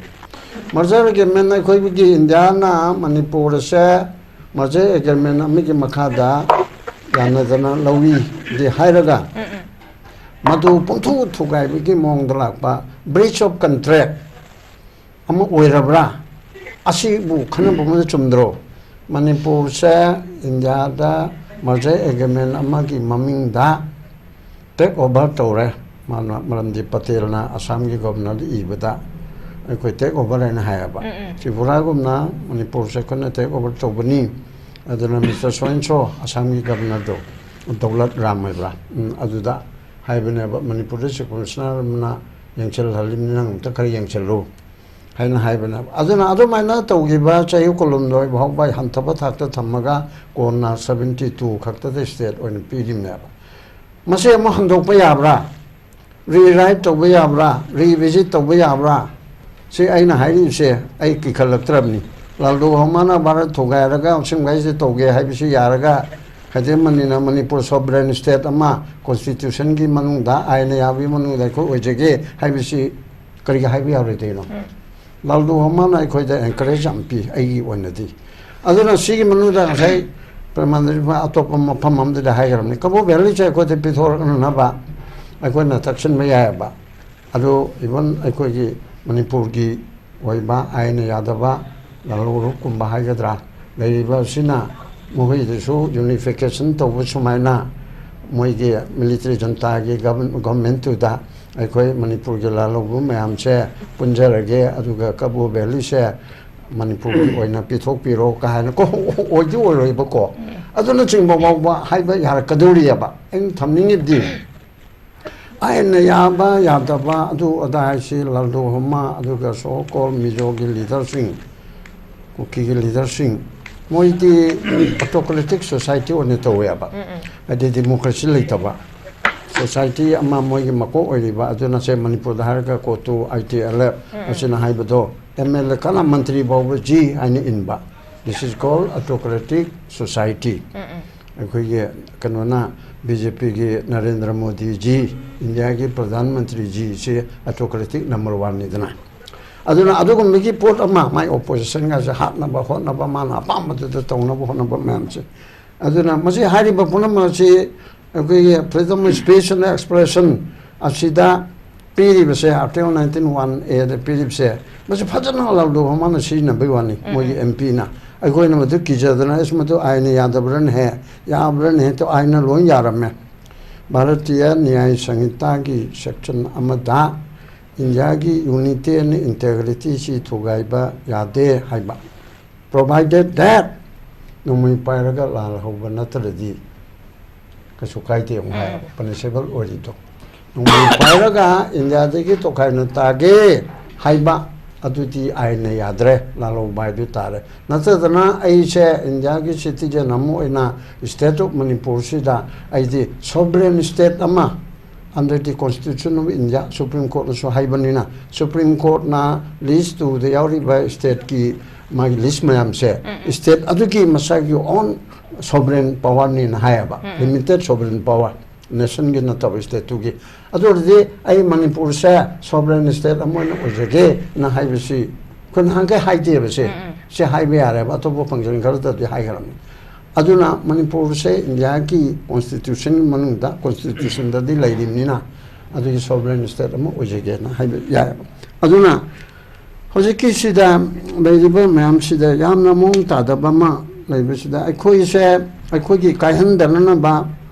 ꯃꯔꯖꯔ ꯑꯦꯒ꯭ꯔꯤꯃꯦꯟ ꯑꯩꯈꯣꯏꯒꯤ ꯏꯟꯗꯤꯌꯥꯅ ꯃꯅꯤꯄꯨꯔꯁꯦ ꯃꯔꯖꯔ ꯑꯦꯒ꯭ꯔꯤꯃꯦꯟ ꯑꯃꯒꯤ ꯃꯈꯥꯗ ꯌꯥꯅꯗꯅ ꯂꯧꯏꯗꯤ ꯍꯥꯏꯔꯒ, ꯎꯝ, ꯎꯝ꯫ ꯃꯗꯨ ꯄꯨꯡꯊꯨ ꯊꯨꯒꯥꯏꯕꯒꯤ ꯃꯑꯣꯡꯗ ꯂꯥꯛꯄ, breach of contract ꯑꯃ ꯑꯣꯏꯔꯕ꯭ꯔꯥ? ꯑꯁꯤꯕꯨ ꯈꯟꯅꯕ ꯑꯃꯗ ꯆꯨꯝꯗ꯭ꯔꯣ? ꯃꯅꯤꯄꯨꯔꯁꯦ ꯏꯟꯗꯤꯌꯥꯗ ꯃꯔꯖꯔ ꯑꯦꯒ꯭ꯔꯤꯃꯦꯟ ꯑꯃꯒꯤ ꯃꯃꯤꯡꯗ ꯇꯦꯛ ꯑꯣꯚꯔ ꯇꯧꯔꯦ꯫ ꯃꯥꯅ, ꯃꯔꯝꯗꯤ ꯄꯇꯦꯜꯅ ꯑꯁꯥꯝꯒꯤ ꯒꯣꯚꯔꯅꯔꯗ ꯏꯕꯗ ꯑꯩꯈꯣꯏ ꯇꯦꯛ ꯑꯣꯚꯔ ꯍꯥꯏꯅ ꯍꯥꯏꯌꯦꯕ꯫ ꯎꯝ, ꯎꯝ꯫ ꯇ꯭ꯔꯤꯄꯨꯔꯥꯒꯨꯝꯅ ꯃꯅꯤꯄꯨꯔꯁꯦ ꯑꯩꯈꯣꯏꯅ ꯇꯦꯛ ꯑꯣꯚꯔ ꯇꯧꯕꯅꯤ꯫ ꯑꯗꯨꯅ ꯃꯤꯁꯇꯔ ꯁꯣꯏꯟꯁꯣ, ꯑꯁꯥꯝꯒꯤ ꯒꯣꯚꯔꯅꯔꯗꯣ, ꯗꯧꯂꯠ ꯔꯥꯝ ꯍꯥꯏꯕ꯭ꯔꯥ? ꯎꯝ, ꯑꯗꯨꯗ ꯍꯥꯏꯕꯅꯦꯕ, ꯃꯅꯤꯄꯨꯔꯗ ꯆꯤꯐ ꯀꯃꯤꯁꯅꯔ ꯑꯃꯅ ꯌꯦꯡꯁꯤꯜꯍꯜꯂꯤꯕꯅꯤ, ꯅꯪ ꯑꯝꯇ ꯈꯔ ꯌꯦꯡꯁꯤꯜꯂꯨ ꯍꯥꯏꯅ ꯍꯥꯏꯕꯅꯦꯕ꯫ ꯑꯗꯨꯅ ꯑꯗꯨꯃꯥꯏꯅ ꯇꯧꯈꯤꯕ ꯆꯍꯤ ꯀꯨꯟꯍꯨꯝꯗꯣꯏ ꯐꯥꯎꯕ ꯍꯟꯊꯕ ꯊꯥꯛꯇ ꯊꯝꯃꯒ ꯀꯣꯟꯅ seventy two ꯈꯛꯇꯗ ꯁ꯭ꯇꯦꯠ ꯑꯣꯏꯅ ꯄꯤꯔꯤꯕꯅꯦꯕ꯫ ꯃꯁꯤ ꯑꯃꯨꯛ ꯍꯟꯗꯣꯛꯄ ꯌꯥꯕ꯭ꯔꯥ? Rewrite ꯇꯧꯕ ꯌꯥꯕ꯭ꯔꯥ? Revisit ꯇꯧꯕ ꯌꯥꯕ꯭ꯔꯥ? ꯁꯤ ꯑꯩꯅ ꯍꯥꯏꯔꯤꯕꯁꯦ ꯑꯩ ꯀꯤꯈꯠꯂꯛꯇ꯭ꯔꯕꯅꯤ꯫ ꯂꯥꯜꯗꯣ ꯍꯣꯃꯥꯅ ꯚꯥꯔꯠ ꯊꯨꯒꯥꯏꯔꯒ ꯁꯤꯡꯒꯥꯏꯁꯦ ꯇꯧꯒꯦ ꯍꯥꯏꯕꯁꯤ ꯌꯥꯔꯒ, ꯈꯩꯗꯦꯝꯃꯅꯤꯅ ꯃꯅꯤꯄꯨꯔ sovereign state ꯑꯃ constitutionꯒꯤ ꯃꯅꯨꯡꯗ, ꯑꯥꯏꯟꯅ ꯌꯥꯕꯒꯤ ꯃꯅꯨꯡꯗ ꯑꯩꯈꯣꯏ ꯑꯣꯏꯖꯒꯦ ꯍꯥꯏꯕꯁꯤ ꯀꯔꯤꯒꯤ ꯍꯥꯏꯕ ꯌꯥꯔꯣꯏꯗꯣꯏꯅꯣ? ꯎꯝ꯫ ꯂꯥꯜꯗꯣ ꯍꯣꯃꯥꯅ ꯑꯩꯈꯣꯏꯗ encourage ꯌꯥꯝ ꯄꯤ, ꯑꯩꯒꯤ ꯑꯣꯏꯅꯗꯤ꯫ ꯑꯗꯨꯅ ꯁꯤꯒꯤ ꯃꯅꯨꯡꯗ ꯉꯁꯥꯏ ꯄ꯭ꯔꯃꯥꯟꯗ ꯑꯇꯣꯞꯄ ꯃꯐꯝ ꯑꯃꯗ ꯍꯥꯏꯈ꯭ꯔꯕꯅꯤ, ꯀꯕꯣ ꯚꯦꯂꯤꯁꯦ ꯑꯩꯈꯣꯏꯗ ꯄꯤꯊꯣꯔꯛꯅꯅꯕ ꯑꯩꯈꯣꯏꯅ ꯇꯛꯁꯤꯟꯕ ꯌꯥꯏꯑꯕ꯫ ꯑꯗꯨ even ꯑꯩꯈꯣꯏꯒꯤ ꯃꯅꯤꯄꯨꯔꯒꯤ ꯑꯣꯏꯕ ꯑꯥꯏꯟꯅ ꯌꯥꯗꯕ ꯂꯥꯜꯍꯧꯂꯨꯞꯀꯨꯝꯕ ꯍꯥꯏꯒꯗ꯭ꯔꯥ, ꯂꯩꯔꯤꯕ ꯑꯁꯤꯅ ꯃꯈꯣꯏꯗꯁꯨ ꯌꯨꯅꯤꯐꯤꯀꯦꯁꯟ ꯇꯧꯕ ꯁꯨꯃꯥꯏꯅ ꯃꯣꯏꯒꯤ ꯃꯤꯂꯤꯇꯔꯤ ꯖꯟꯇꯥꯒꯤ ꯒꯚꯔꯟꯃꯦꯟꯇꯨꯗ ꯑꯩꯈꯣꯏ ꯃꯅꯤꯄꯨꯔꯒꯤ ꯂꯥꯜꯍꯧꯂꯨꯞ ꯃꯌꯥꯝꯁꯦ ꯄꯨꯟꯖꯔꯒꯦ, ꯑꯗꯨꯒ ꯀꯕꯣ ꯚꯦꯂꯤꯁꯦ ꯃꯅꯤꯄꯨꯔꯒꯤ ꯑꯣꯏꯅ ꯄꯤꯊꯣꯛꯄꯤꯔꯣ ꯀꯥꯏꯅ ꯀꯣ, ꯑꯣꯏꯗꯤ ꯑꯣꯏꯔꯣꯏꯕꯀꯣ꯫ ꯑꯗꯨꯅꯆꯤꯡꯕ ꯐꯥꯎꯕ ꯍꯥꯏꯕ ꯌꯥꯔꯛꯀꯗꯧꯔꯤꯑꯕ꯫ ꯑꯩꯅ ꯊꯝꯅꯤꯡꯉꯤꯕꯗꯤ ꯑꯥꯏꯟꯅ ꯌꯥꯕ ꯌꯥꯗꯕ ꯑꯗꯨ ꯑꯗꯥ ꯍꯥꯏꯁꯤ ꯂꯥꯜꯗꯣ ꯍꯣꯃꯥ ꯑꯗꯨꯒ so called ꯃꯤꯖꯣꯒꯤ ꯂꯤꯗꯔꯁꯤꯡ, ꯀꯨꯀꯤꯒꯤ ꯂꯤꯗꯔꯁꯤꯡ, ꯃꯣꯏꯗꯤ ꯑꯣꯇꯣꯀ꯭ꯔꯦꯇꯤꯛ ꯁꯣꯁꯥꯏꯇꯤ ꯑꯣꯏꯅ ꯇꯧꯋꯦꯕ꯫ ꯍꯥꯏꯗꯤ ꯗꯤꯃꯣꯀ꯭ꯔꯦꯁꯤ ꯂꯩꯇꯕ ꯁꯣꯁꯥꯏꯇꯤ ꯑꯃ ꯃꯣꯏꯒꯤ ꯃꯀꯣꯛ ꯑꯣꯏꯔꯤꯕ ꯑꯗꯨꯅ ꯁꯦ ꯃꯅꯤꯄꯨꯔꯗ ꯍꯥꯏꯔꯒ ꯀꯣꯇꯨ, ꯑꯥꯏ ꯇꯤ ꯑꯦꯜ ꯑꯦꯐ ꯑꯁꯤꯅ ꯍꯥꯏꯕꯗꯣ ꯑꯦꯝ ꯑꯦꯜ ꯑꯦ ꯀꯅꯥ ꯃꯟꯇ꯭ꯔꯤ ꯐꯥꯎꯕ ꯖꯤ ꯍꯥꯏꯅ ꯏꯟꯕ꯫ This is called autocratic society꯫ ꯑꯩꯈꯣꯏꯒꯤ ꯀꯩꯅꯣꯅ ꯕꯤ ꯖꯦ ꯄꯤꯒꯤ ꯅꯔꯦꯟꯗ꯭ꯔ ꯃꯣꯗꯤꯖꯤ, ꯏꯟꯗꯤꯌꯥꯒꯤ ꯄ꯭ꯔꯙꯥꯟ ꯃꯟꯇ꯭ꯔꯤꯖꯤ ꯁꯤ ꯑꯣꯇꯣꯀ꯭ꯔꯦꯇꯤꯛ ꯅꯝꯕꯔ ꯋꯥꯟꯅꯤꯗꯅ꯫ ꯑꯗꯨꯅ ꯑꯗꯨꯒꯨꯝꯕꯒꯤ ꯄꯣꯠ ꯑꯃ ꯃꯥꯏ ꯑꯣꯄꯣꯖꯤꯁꯟꯒꯁꯦ ꯍꯥꯠꯅꯕ ꯍꯣꯠꯅꯕ, ꯃꯥꯅ ꯑꯄꯥꯝꯕꯗꯨꯗ ꯇꯧꯅꯕ ꯍꯣꯠꯅꯕ ꯃꯌꯥꯝꯁꯦ꯫ ꯑꯗꯨꯅ ꯃꯁꯤ ꯍꯥꯏꯔꯤꯕ ꯄꯨꯝꯅꯃꯛ ꯑꯁꯤ ꯑꯩꯈꯣꯏꯒꯤ freedom of speech and expression ꯑꯁꯤꯗ ꯄꯤꯔꯤꯕꯁꯦ, Article nineteen one A ꯗ ꯄꯤꯔꯤꯕꯁꯦ, ꯃꯁꯤ ꯐꯖꯅ ꯂꯥꯜꯗꯣ ꯍꯣꯃꯥꯅ ꯁꯤꯖꯤꯟꯅꯕꯩ ꯋꯥꯅꯤ꯫ ꯃꯣꯏꯒꯤ ꯑꯦꯝ ꯄꯤꯅ ꯑꯩꯈꯣꯏꯅ ꯃꯗꯨ ꯀꯤꯖꯗꯅ, "ꯑꯁ, ꯃꯗꯨ ꯑꯥꯏꯟꯅ ꯌꯥꯗꯕ꯭ꯔꯅꯦꯍꯦ, ꯌꯥꯕ꯭ꯔꯅꯦꯍꯦ?" ꯇꯧ, ꯑꯥꯏꯟꯅ ꯂꯣꯏ ꯌꯥꯔꯝꯃꯦ꯫ ꯚꯥꯔꯇꯤꯌ ꯅ꯭ꯌꯥꯌ ꯁꯪꯍꯤꯇꯥꯒꯤ ꯁꯦꯛꯁꯟ ꯑꯃꯗ ꯏꯟꯗꯤꯌꯥꯒꯤ ꯌꯨꯅꯤꯇꯤ ꯑꯦꯟ ꯏꯟꯇꯦꯒ꯭ꯔꯤꯇꯤꯁꯤ ꯊꯨꯒꯥꯏꯕ ꯌꯥꯗꯦ ꯍꯥꯏꯕ꯫ Provided that ꯅꯣꯡꯃꯩ ꯄꯥꯏꯔꯒ ꯂꯥꯜꯍꯧꯕ ꯅꯠꯇ꯭ꯔꯗꯤ ꯀꯩꯁꯨ ꯀꯥꯏꯗꯦ ꯑꯃꯨꯛ ꯍꯥꯏ, ꯄꯅꯤꯁꯦꯕꯜ ꯑꯣꯏꯔꯤꯗꯣ꯫ ꯅꯣꯡꯃꯩ ꯄꯥꯏꯔꯒ ꯏꯟꯗꯤꯌꯥꯗꯒꯤ ꯇꯣꯈꯥꯏꯅ ꯇꯥꯒꯦ ꯍꯥꯏꯕ, ꯑꯗꯨꯗꯤ ꯑꯥꯏꯟꯅ ꯌꯥꯗ꯭ꯔꯦ, ꯂꯥꯜꯍꯧꯕ ꯍꯥꯏꯗꯨ ꯇꯥꯔꯦ꯫ ꯅꯠꯇꯗꯅ ꯑꯩꯁꯦ ꯏꯟꯗꯤꯌꯥꯒꯤ ꯁꯤꯇꯤꯖꯦꯟ ꯑꯃ ꯑꯣꯏꯅ state of ꯃꯅꯤꯄꯨꯔꯁꯤꯗ ꯑꯩꯗꯤ sovereign state ꯑꯃ under the Constitution of India, Supreme Courtꯅꯁꯨ ꯍꯥꯏꯕꯅꯤꯅ, Supreme Courtꯅ list two ꯗ ꯌꯥꯎꯔꯤꯕ stateꯀꯤ ꯃꯥꯒꯤ list ꯃꯌꯥꯝꯁꯦ, state ꯑꯗꯨꯒꯤ ꯃꯁꯥꯒꯤ own sovereign powerꯅꯤꯅ ꯍꯥꯏꯌꯦꯕ, limited sovereign power, nationꯒꯤ ꯅꯠꯇꯕ stateꯇꯨꯒꯤ꯫ ꯑꯗꯨ ꯑꯣꯏꯔꯗꯤ ꯑꯩ ꯃꯅꯤꯄꯨꯔꯁꯦ sovereign state ꯑꯃ ꯑꯣꯏꯅ ꯑꯣꯏꯖꯒꯦꯅ ꯍꯥꯏꯕꯁꯤ ꯑꯩꯈꯣꯏ ꯅꯍꯥꯟꯈꯩ ꯍꯥꯏꯗꯦꯕꯁꯦ꯫ ꯁꯦ ꯍꯥꯏꯕ ꯌꯥꯔꯦꯕ, ꯑꯇꯣꯞꯄ ꯐꯪꯁꯟ ꯈꯔꯗꯗꯤ ꯍꯥꯏꯈ꯭ꯔꯕꯅꯤ꯫ ꯑꯗꯨꯅ ꯃꯅꯤꯄꯨꯔꯁꯦ ꯏꯟꯗꯤꯌꯥꯒꯤ ꯀꯣꯟꯁꯇꯤꯇ꯭ꯌꯨꯁꯟ ꯃꯅꯨꯡꯗ, ꯀꯣꯟꯁꯇꯤꯇ꯭ꯌꯨꯁꯟꯗꯗꯤ ꯂꯩꯔꯤꯕꯅꯤꯅ, ꯑꯗꯨꯒꯤ ꯁꯣꯚꯔꯦꯟ ꯁ꯭ꯇꯦꯠ ꯑꯃ ꯑꯣꯏꯖꯒꯦꯅ ꯍꯥꯏꯕ ꯌꯥꯏꯑꯕ꯫ ꯑꯗꯨꯅ ꯍꯧꯖꯤꯛꯀꯤꯁꯤꯗ ꯂꯩꯔꯤꯕ ꯃꯌꯥꯝꯁꯤꯗ ꯌꯥꯝꯅ ꯃꯑꯣꯡ ꯇꯥꯗꯕ ꯑꯃ ꯂꯩꯕꯁꯤꯗ, ꯑꯩꯈꯣꯏꯁꯦ, ꯑꯩꯈꯣꯏꯒꯤ ꯀꯥꯏꯍꯟꯗꯅꯅꯕ,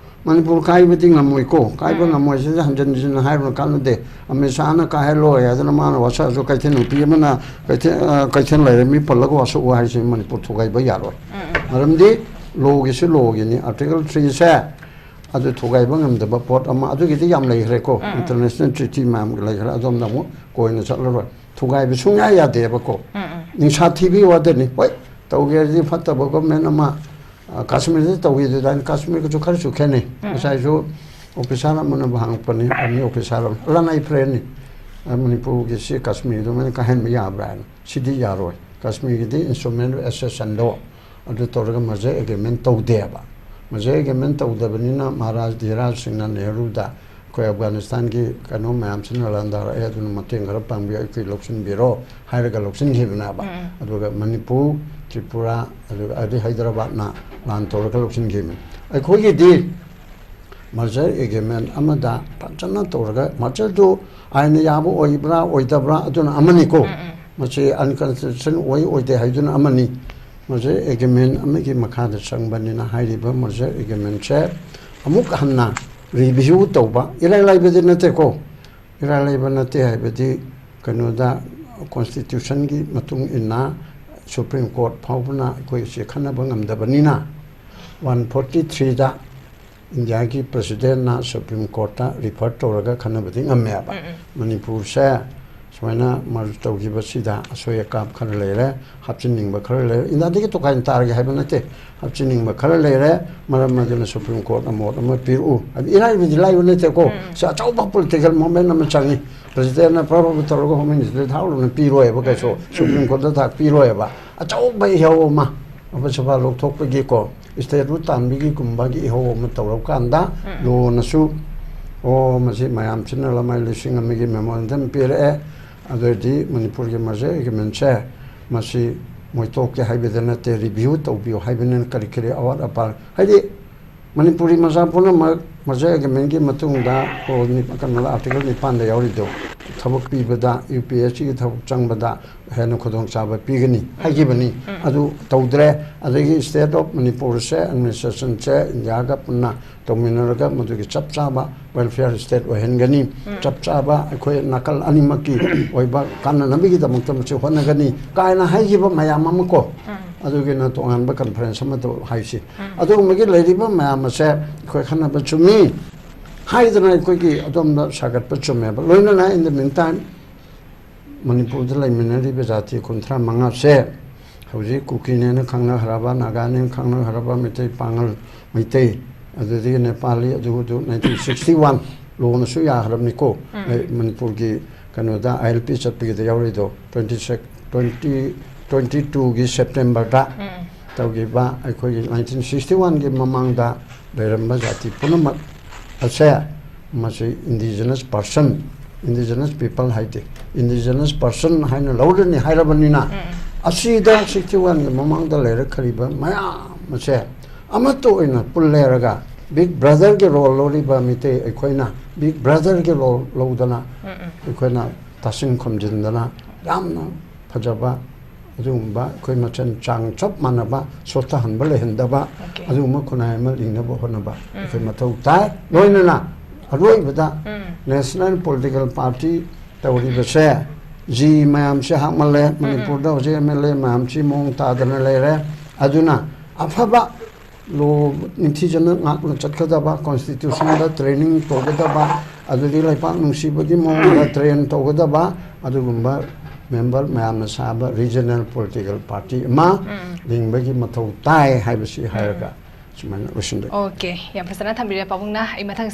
ꯃꯅꯤꯄꯨꯔ ꯀꯥꯏꯕꯗꯤ ꯉꯝꯃꯣꯏꯀꯣ, ꯀꯥꯏꯕ ꯎꯝ꯫ ꯉꯝꯃꯣꯏ, ꯁꯤꯗ ꯍꯟꯖꯤꯟ ꯍꯟꯖꯤꯟꯅ ꯍꯥꯏꯔꯨꯅ ꯀꯥꯟꯅꯗꯦ꯫ ꯑꯃꯤꯠ ꯁꯥꯍꯅ ꯀꯥꯏꯍꯜꯂꯣꯏ ꯍꯥꯏꯗꯅ ꯃꯥꯅ ꯋꯥꯁꯛꯑꯁꯨ, ꯀꯩꯊꯦꯜ ꯅꯨꯄꯤ ꯑꯃꯅ ꯀꯩꯊꯦꯜ, ꯑ, ꯀꯩꯊꯦꯜ ꯂꯩꯔꯦ ꯃꯤ ꯄꯜꯂꯒ ꯋꯥꯁꯛꯎ ꯍꯥꯏꯁꯤ ꯃꯅꯤꯄꯨꯔ ꯊꯨꯒꯥꯏꯕ ꯌꯥꯔꯣꯏ꯫ ꯎꯝ, ꯎꯝ꯫ ꯃꯔꯝꯗꯤ ꯂꯣꯒꯤꯁꯨ ꯂꯣꯒꯤꯅꯤ, ꯑꯥꯔꯇꯤꯀꯜ ꯊ꯭ꯔꯤꯁꯦ ꯑꯗꯨ ꯊꯨꯒꯥꯏꯕ ꯉꯝꯗꯕ ꯄꯣꯠ ꯑꯃ, ꯑꯗꯨꯒꯤꯗꯤ ꯌꯥꯝ ꯂꯩꯈ꯭ꯔꯦꯀꯣ, ꯎꯝ, ꯎꯝ꯫ ꯏꯟꯇꯔꯅꯦꯁꯅꯦꯜ ꯇ꯭ꯔꯤꯇꯤ ꯃꯌꯥꯝꯒꯤ ꯂꯩꯈ꯭ꯔꯦ, ꯑꯗꯣꯝꯗ ꯑꯃꯨꯛ ꯀꯣꯏꯅ ꯆꯠꯂꯔꯣꯏ꯫ ꯊꯨꯒꯥꯏꯕ ꯁꯨꯡꯌꯥ ꯌꯥꯗꯦꯕꯀꯣ꯫ ꯎꯝ, ꯎꯝ꯫ ꯅꯤꯡꯁꯥ ꯊꯤꯕꯒꯤ ꯋꯥꯗꯅꯤ꯫ ꯍꯣꯏ, ꯇꯧꯒꯦ ꯍꯥꯏꯔꯗꯤ ꯐꯠꯇꯕ ꯒꯣꯔꯃꯦꯟ ꯑꯃ, ꯑ, ꯀꯥꯁꯃꯤꯔꯗ ꯇꯧꯈꯤꯗꯨꯗꯥꯏꯅ, ꯀꯥꯁꯃꯤꯔꯒꯁꯨ ꯈꯔꯁꯨ ꯈꯦꯠꯅꯩ꯫ ꯎꯝ, ꯎꯝ꯫ ꯉꯁꯥꯏꯁꯨ ꯑꯣꯐꯤꯁꯔ ꯑꯃꯅꯕꯨ ꯍꯪꯉꯛꯄꯅꯤ, ꯑꯥꯔꯃꯤ ꯑꯣꯐꯤꯁꯔ ꯑꯃ, ꯂꯅꯥꯏ ꯐ꯭ꯔꯦꯟꯅꯤ, ꯑ, "ꯃꯅꯤꯄꯨꯔꯒꯤ ꯁꯤ ꯀꯥꯁꯃꯤꯔꯗꯨꯃꯥꯏꯅ ꯀꯥꯏꯍꯟꯕ ꯌꯥꯕ꯭ꯔꯥ?" ꯍꯥꯏꯅ꯫ ꯁꯤꯗꯤ ꯌꯥꯔꯣꯏ꯫ ꯀꯥꯁꯃꯤꯔꯒꯤꯗꯤ ꯏꯟꯁꯇ꯭ꯔꯨꯃꯦꯟ ꯑꯦꯁꯣꯁꯤꯌꯦꯁꯟꯗꯣ ꯑꯗꯨ ꯇꯧꯔꯒ ꯃꯔꯖꯔ ꯑꯦꯒ꯭ꯔꯤꯃꯦꯟ ꯇꯧꯗꯦꯕ꯫ ꯃꯔꯖꯔ ꯑꯦꯒ꯭ꯔꯤꯃꯦꯟ ꯇꯧꯗꯕꯅꯤꯅ ꯃꯍꯥꯔꯥꯖ ꯙꯤꯔꯥꯖ ꯁꯤꯡꯅ ꯅꯦꯍꯔꯨꯗ ꯑꯩꯈꯣꯏ ꯑꯐꯒꯥꯅꯤꯁꯇꯥꯟꯒꯤ ꯀꯩꯅꯣ ꯃꯌꯥꯝꯁꯤꯅ ꯂꯥꯟꯗꯥꯔꯛꯑꯦ, ꯑꯗꯨꯅ ꯃꯇꯦꯡ ꯈꯔ ꯄꯥꯡꯕꯤꯌꯨ, ꯑꯩꯈꯣꯏ ꯂꯧꯁꯤꯟꯕꯤꯔꯣ ꯍꯥꯏꯔꯒ ꯂꯧꯁꯤꯟꯈꯤꯕꯅꯦꯕ꯫ ꯎꯝ, ꯎꯝ꯫ ꯑꯗꯨꯒ ꯃꯅꯤꯄꯨꯔ, ꯇ꯭ꯔꯤꯄꯨꯔꯥ, ꯑꯗꯨꯒ ꯑꯗꯩ ꯍꯥꯏꯗ꯭ꯔꯕꯥꯗꯅ ꯂꯥꯟ ꯇꯧꯔꯒ ꯂꯧꯁꯤꯟꯈꯤꯕꯅꯤ꯫ ꯑꯩꯈꯣꯏꯒꯤꯗꯤ ꯃꯔꯖꯔ ꯑꯦꯒ꯭ꯔꯤꯃꯦꯟ ꯑꯃꯗ ꯐꯖꯅ ꯇꯧꯔꯒ, ꯃꯔꯖꯔꯗꯨ ꯑꯥꯏꯟꯅ ꯌꯥꯕ ꯑꯣꯏꯕ꯭ꯔꯥ ꯑꯣꯏꯗꯕ꯭ꯔꯥ ꯑꯗꯨꯅ ꯑꯃꯅꯤꯀꯣ꯫ ꯎꯝ, ꯎꯝ꯫ ꯃꯁꯤ ꯑꯟꯀꯟꯁꯇꯤꯇ꯭ꯌꯨꯁꯟ ꯑꯣꯏ ꯑꯣꯏꯗꯦ ꯍꯥꯏꯗꯨꯅ ꯑꯃꯅꯤ꯫ ꯃꯔꯖꯔ ꯑꯦꯒ꯭ꯔꯤꯃꯦꯟ ꯑꯃꯒꯤ ꯃꯈꯥꯗ ꯆꯪꯕꯅꯤꯅ ꯍꯥꯏꯔꯤꯕ ꯃꯔꯖꯔ ꯑꯦꯒ꯭ꯔꯤꯃꯦꯟꯁꯦ ꯑꯃꯨꯛ ꯍꯟꯅ ꯔꯤꯚꯤꯌꯨ ꯇꯧꯕ ꯏꯔꯥꯏ ꯂꯥꯏꯕꯗꯤ ꯅꯠꯇꯦꯀꯣ꯫ ꯏꯔꯥꯏ ꯂꯥꯏꯕ ꯅꯠꯇꯦ ꯍꯥꯏꯕꯗꯤ ꯀꯩꯅꯣꯗ ꯀꯣꯟꯁꯇꯤꯇ꯭ꯌꯨꯁꯟꯒꯤ ꯃꯇꯨꯡ ꯏꯟꯅ ꯁꯨꯄ꯭ꯔꯤꯝ ꯀꯣꯔꯠ ꯐꯥꯎꯕꯅ ꯑꯩꯈꯣꯏ ꯁꯤ ꯈꯟꯅꯕ ꯉꯝꯗꯕꯅꯤꯅ ꯋꯥꯟ ꯐꯣꯔꯇꯤ ꯊ꯭ꯔꯤꯗ ꯏꯟꯗꯤꯌꯥꯒꯤ ꯄ꯭ꯔꯁꯤꯗꯦꯟꯅ ꯁꯨꯄ꯭ꯔꯤꯝ ꯀꯣꯔꯠꯇ ꯔꯤꯐꯔ ꯇꯧꯔꯒ ꯈꯟꯅꯕꯗꯤ ꯉꯝꯃꯦꯕ꯫ ꯎꯝ, ꯎꯝ꯫ ꯃꯅꯤꯄꯨꯔꯁꯦ ꯁꯨꯃꯥꯏꯅ ꯃꯔꯖ ꯇꯧꯈꯤꯕꯁꯤꯗ ꯑꯁꯣꯏ ꯑꯀꯥꯞ ꯈꯔ ꯂꯩꯔꯦ, ꯍꯥꯞꯆꯤꯟꯅꯤꯡꯕ ꯈꯔ ꯂꯩꯔꯦ, ꯏꯟꯗꯤꯌꯥꯗꯒꯤ ꯇꯣꯈꯥꯏꯅ ꯇꯥꯔꯒꯦ ꯍꯥꯏꯕ ꯅꯠꯇꯦ, ꯍꯥꯞꯆꯤꯟꯅꯤꯡꯕ ꯈꯔ ꯂꯩꯔꯦ, ꯃꯔꯝ ꯑꯗꯨꯅ ꯁꯨꯄ꯭ꯔꯤꯝ ꯀꯣꯔꯠꯅ ꯃꯣꯠ ꯑꯃ ꯄꯤꯔꯛꯎ ꯍꯥꯏꯕ ꯏꯔꯥꯏꯕꯗꯤ ꯂꯥꯏꯕ ꯅꯠꯇꯦꯀꯣ꯫ ꯎꯝ꯫ ꯁꯤ ꯑꯆꯧꯕ ꯄꯣꯂꯤꯇꯤꯀꯦꯜ ꯃꯣꯚꯃꯦꯟ ꯑꯃ ꯆꯪꯉꯤ꯫ ꯄ꯭ꯔꯁꯤꯗꯦꯟꯅ ꯄ꯭ꯔꯞ ꯄ꯭ꯔꯞ ꯇꯧꯔꯒ ꯍꯣꯝ ꯃꯤꯅꯤꯁꯇꯔꯗ ꯊꯥꯛꯂꯨꯅ ꯄꯤꯔꯣꯏꯕ ꯀꯩꯁꯨ, ꯎꯝ꯫ ꯁꯨꯄ꯭ꯔꯤꯝ ꯀꯣꯔꯠꯇ ꯊꯥꯛ ꯄꯤꯔꯣꯏꯕ꯫ ꯑꯆꯧꯕ ꯏꯍꯧ ꯑꯃ, ꯑꯐ ꯁꯐꯥ ꯂꯧꯊꯣꯛꯄꯒꯤꯀꯣ, ꯏꯁꯇꯦꯠꯍꯨꯗ ꯇꯥꯟꯕꯒꯤꯒꯨꯝꯕꯒꯤ ꯏꯍꯧ ꯑꯃ ꯇꯧꯔꯀꯥꯟꯗ ꯎꯝ꯫ ꯂꯣꯅꯁꯨ, ꯑꯣ, ꯃꯁꯤ ꯃꯌꯥꯝꯁꯤꯅ ꯂꯃꯥꯏ ꯂꯤꯁꯤꯡ ꯑꯃꯒꯤ ꯃꯦꯃꯣꯔꯦꯟꯗꯝ ꯄꯤꯔꯛꯑꯦ, ꯑꯗꯨ ꯑꯣꯏꯔꯗꯤ ꯃꯅꯤꯄꯨꯔꯒꯤ ꯃꯔꯖꯔ ꯑꯦꯒ꯭ꯔꯤꯃꯦꯟꯁꯦ ꯃꯁꯤ ꯃꯣꯏ ꯇꯣꯛꯀꯦ ꯍꯥꯏꯕꯗ ꯅꯠꯇꯦ, ꯔꯤꯚ꯭ꯌꯨ ꯇꯧꯕꯤꯌꯨ ꯍꯥꯏꯕꯅꯤꯅ ꯀꯔꯤ ꯀꯔꯤ ꯑꯋꯥꯠ ꯑꯄꯥ, ꯍꯥꯏꯗꯤ ꯃꯅꯤꯄꯨꯔꯤ ꯃꯆꯥ ꯄꯨꯝꯅꯃꯛ ꯃꯖꯥ ꯑꯦꯒ꯭ꯔꯤꯃꯦꯟꯒꯤ ꯃꯇꯨꯡꯗ ꯔꯣꯜ ꯅꯤ-, ꯀꯩꯅꯣ, ꯑꯥꯔꯇꯤꯀꯜ ꯅꯤꯄꯥꯟꯗ ꯌꯥꯎꯔꯤꯗꯣ, ꯊꯕꯛ ꯄꯤꯕꯗ, ꯌꯨ ꯄꯤ ꯑꯦꯁ ꯁꯤꯒꯤ ꯊꯕꯛ ꯆꯪꯕꯗ ꯍꯦꯟꯅ ꯈꯨꯗꯣꯡꯆꯥꯕ ꯄꯤꯒꯅꯤ ꯍꯥꯏꯈꯤꯕꯅꯤ꯫ ꯑꯗꯨ ꯇꯧꯗ꯭ꯔꯦ꯫ ꯑꯗꯒꯤ ꯁ꯭ꯇꯦꯠ ꯑꯣꯐ ꯃꯅꯤꯄꯨꯔꯁꯦ, ꯑꯦꯗꯃꯤꯅꯤꯁꯇ꯭ꯔꯦꯁꯟꯁꯦ ꯏꯟꯗꯤꯌꯥꯒ ꯄꯨꯟꯅ ꯇꯧꯃꯤꯟꯅꯔꯒ ꯃꯗꯨꯒꯤ ꯆꯞ ꯆꯥꯕ ꯋꯦꯜꯐꯤꯌꯔ ꯁ꯭ꯇꯦꯠ ꯑꯣꯏꯍꯟꯒꯅꯤ, ꯆꯞ ꯆꯥꯕ ꯑꯩꯈꯣꯏ ꯅꯥꯀꯜ ꯑꯅꯤꯃꯛꯀꯤ ꯑꯣꯏꯕ ꯀꯥꯟꯅꯅꯕꯒꯤꯗꯃꯛꯇ ꯃꯁꯤ ꯍꯣꯠꯅꯒꯅꯤ ꯀꯥꯏꯅ ꯍꯥꯏꯈꯤꯕ ꯃꯌꯥꯝ ꯑꯃ ꯀꯣ, ꯑꯗꯨꯒꯤꯅ ꯇꯣꯉꯥꯟꯕ ꯀꯟꯐꯔꯦꯟꯁ ꯑꯃꯗ ꯍꯥꯏꯁꯤ꯫ ꯑꯗꯨꯒꯨꯝꯕꯒꯤ ꯂꯩꯔꯤꯕ ꯃꯌꯥꯝ ꯑꯁꯦ ꯑꯩꯈꯣꯏ ꯈꯟꯅꯕ ꯆꯨꯝꯃꯤ ꯍꯥꯏꯗꯅ ꯑꯩꯈꯣꯏꯒꯤ ꯑꯗꯣꯝꯗ ꯁꯥꯒꯠꯄ ꯆꯨꯝꯃꯦꯕ꯫ ꯂꯣꯏꯅꯅ in the meantime ꯃꯅꯤꯄꯨꯔꯗ ꯂꯩꯃꯤꯟꯅꯔꯤꯕ ꯖꯥꯇꯤ ꯀꯨꯟꯊ꯭ꯔꯥ ꯃꯉꯥꯁꯦ ꯍꯧꯖꯤꯛ ꯀꯨꯀꯤꯅꯦꯅ ꯈꯪꯅꯈ꯭ꯔꯕ, ꯅꯥꯒꯥꯅꯦꯅ ꯈꯪꯅꯈ꯭ꯔꯕ, ꯃꯩꯇꯩ, ꯄꯥꯉꯜ, ꯃꯩꯇꯩ, ꯑꯗꯨꯗꯒꯤ ꯅꯦꯄꯥꯂꯤ, ꯑꯗꯨ ꯑꯗꯨ ꯅꯥꯏꯟꯇꯤꯟ ꯁꯤꯛꯁꯇꯤ ꯋꯥꯟ ꯂꯣꯅꯁꯨ ꯌꯥꯈ꯭ꯔꯕꯅꯤꯀꯣ꯫ ꯑꯩ ꯃꯅꯤꯄꯨꯔꯒꯤ ꯀꯩꯅꯣꯗ ꯑꯥꯏ ꯑꯦꯜ ꯄꯤ ꯆꯠꯄꯒꯤꯗ ꯌꯥꯎꯔꯤꯗꯣ, ꯇ꯭ꯋꯦꯟꯇꯤ ꯁꯤꯛꯁ, ꯇ꯭ꯋꯦꯟꯇꯤ, ꯇ꯭ꯋꯦꯟꯇꯤ ꯇꯨꯒꯤ ꯁꯦꯞꯇꯦꯝꯕꯔꯗ ꯇꯧꯈꯤꯕ ꯑꯩꯈꯣꯏꯒꯤ ꯅꯥꯏꯟꯇꯤꯟ ꯁꯤꯛꯁꯇꯤ ꯋꯥꯟꯒꯤ ꯃꯃꯥꯡꯗ ꯂꯩꯔꯝꯕ ꯖꯥꯇꯤ ꯄꯨꯝꯅꯃꯛ ꯑꯁꯦ ꯃꯁꯤ indigenous person, indigenous people ꯍꯥꯏꯗꯦ, indigenous person ꯍꯥꯏꯅ ꯂꯧꯔꯅꯤ ꯍꯥꯏꯔꯕꯅꯤꯅ, ꯑꯁꯤꯗ ꯁꯤꯛꯁꯇꯤ ꯋꯥꯟꯒꯤ ꯃꯃꯥꯡꯗ ꯂꯩꯔꯛꯈ꯭ꯔꯤꯕ ꯃꯌꯥꯝ ꯑꯁꯦ ꯑꯃꯠꯇ ꯑꯣꯏꯅ ꯄꯨꯜꯂꯦꯔꯒ ꯕꯤꯛ ꯕ꯭ꯔꯗꯔꯒꯤ ꯔꯣꯜ ꯂꯧꯔꯤꯕ ꯃꯤꯇꯩ ꯑꯩꯈꯣꯏꯅ ꯕꯤꯛ ꯕ꯭ꯔꯗꯔꯒꯤ ꯔꯣꯜ ꯂꯧꯗꯅ ꯑꯩꯈꯣꯏꯅ ꯇꯥꯁꯤꯟ ꯈꯨꯝꯖꯤꯟꯗꯅ ꯌꯥꯝꯅ ꯐꯖꯕ ꯑꯗꯨꯒꯨꯝꯕ ꯑꯩꯈꯣꯏ ꯃꯁꯦꯟ ꯆꯥꯡ ꯆꯞ ꯃꯥꯟꯅꯕ, ꯁꯣꯠꯊꯍꯟꯕ ꯂꯩꯍꯟꯗꯕ, ꯑꯗꯨꯒꯨꯝꯕ ꯈꯨꯟꯅꯥꯏ ꯑꯃ ꯂꯤꯡꯅꯕ ꯍꯣꯠꯅꯕ ꯑꯩꯈꯣꯏ ꯃꯊꯧ ꯇꯥꯏ꯫ ꯂꯣꯏꯅꯅ ꯑꯔꯣꯏꯕꯗ national political party ꯇꯧꯔꯤꯕꯁꯦ, ꯖꯤ ꯃꯌꯥꯝꯁꯦ ꯍꯥꯞꯃꯜꯂꯦ꯫ ꯃꯅꯤꯄꯨꯔꯗ ꯍꯧꯖꯤꯛ ꯑꯦꯝ ꯑꯦꯜ ꯑꯦ ꯃꯌꯥꯝꯁꯤ ꯃꯑꯣꯡ ꯇꯥꯗꯅ ꯂꯩꯔꯦ꯫ ꯑꯗꯨꯅ ꯑꯐꯕ ꯂꯣ ꯅꯤꯡꯊꯤꯖꯅ ꯉꯥꯛꯅ ꯆꯠꯀꯗꯕ, ꯀꯣꯟꯁꯇꯤꯇ꯭ꯌꯨꯁꯟꯗ ꯇ꯭ꯔꯦꯅꯤꯡ ꯇꯧꯒꯗꯕ, ꯑꯗꯨꯗꯒꯤ ꯂꯩꯄꯥꯛ ꯅꯨꯡꯁꯤꯕꯒꯤ ꯃꯑꯣꯡꯗ ꯇ꯭ꯔꯦꯟ ꯇꯧꯒꯗꯕ, ꯑꯗꯨꯒꯨꯝꯕ ꯃꯦꯝꯕꯔ ꯃꯌꯥꯝꯅ ꯁꯥꯕ ꯔꯤꯖꯅꯦꯜ ꯄꯣꯂꯤꯇꯤꯀꯦꯜ ꯄꯥꯔꯇꯤ ꯑꯃ ꯂꯤꯡꯕꯒꯤ ꯃꯊꯧ ꯇꯥꯏ ꯍꯥꯏꯕꯁꯤ ꯍꯥꯏꯔꯒ ꯁꯨꯃꯥꯏꯅ ꯂꯣꯏꯁꯤꯟꯖꯒꯦ꯫ ꯑꯣꯀꯦ, ꯌꯥꯝ ꯐꯖꯅ ꯊꯝꯕꯤꯔꯦ ꯄꯥꯕꯨꯡꯅ꯫ ꯑꯩ ꯃꯊꯪꯁꯦ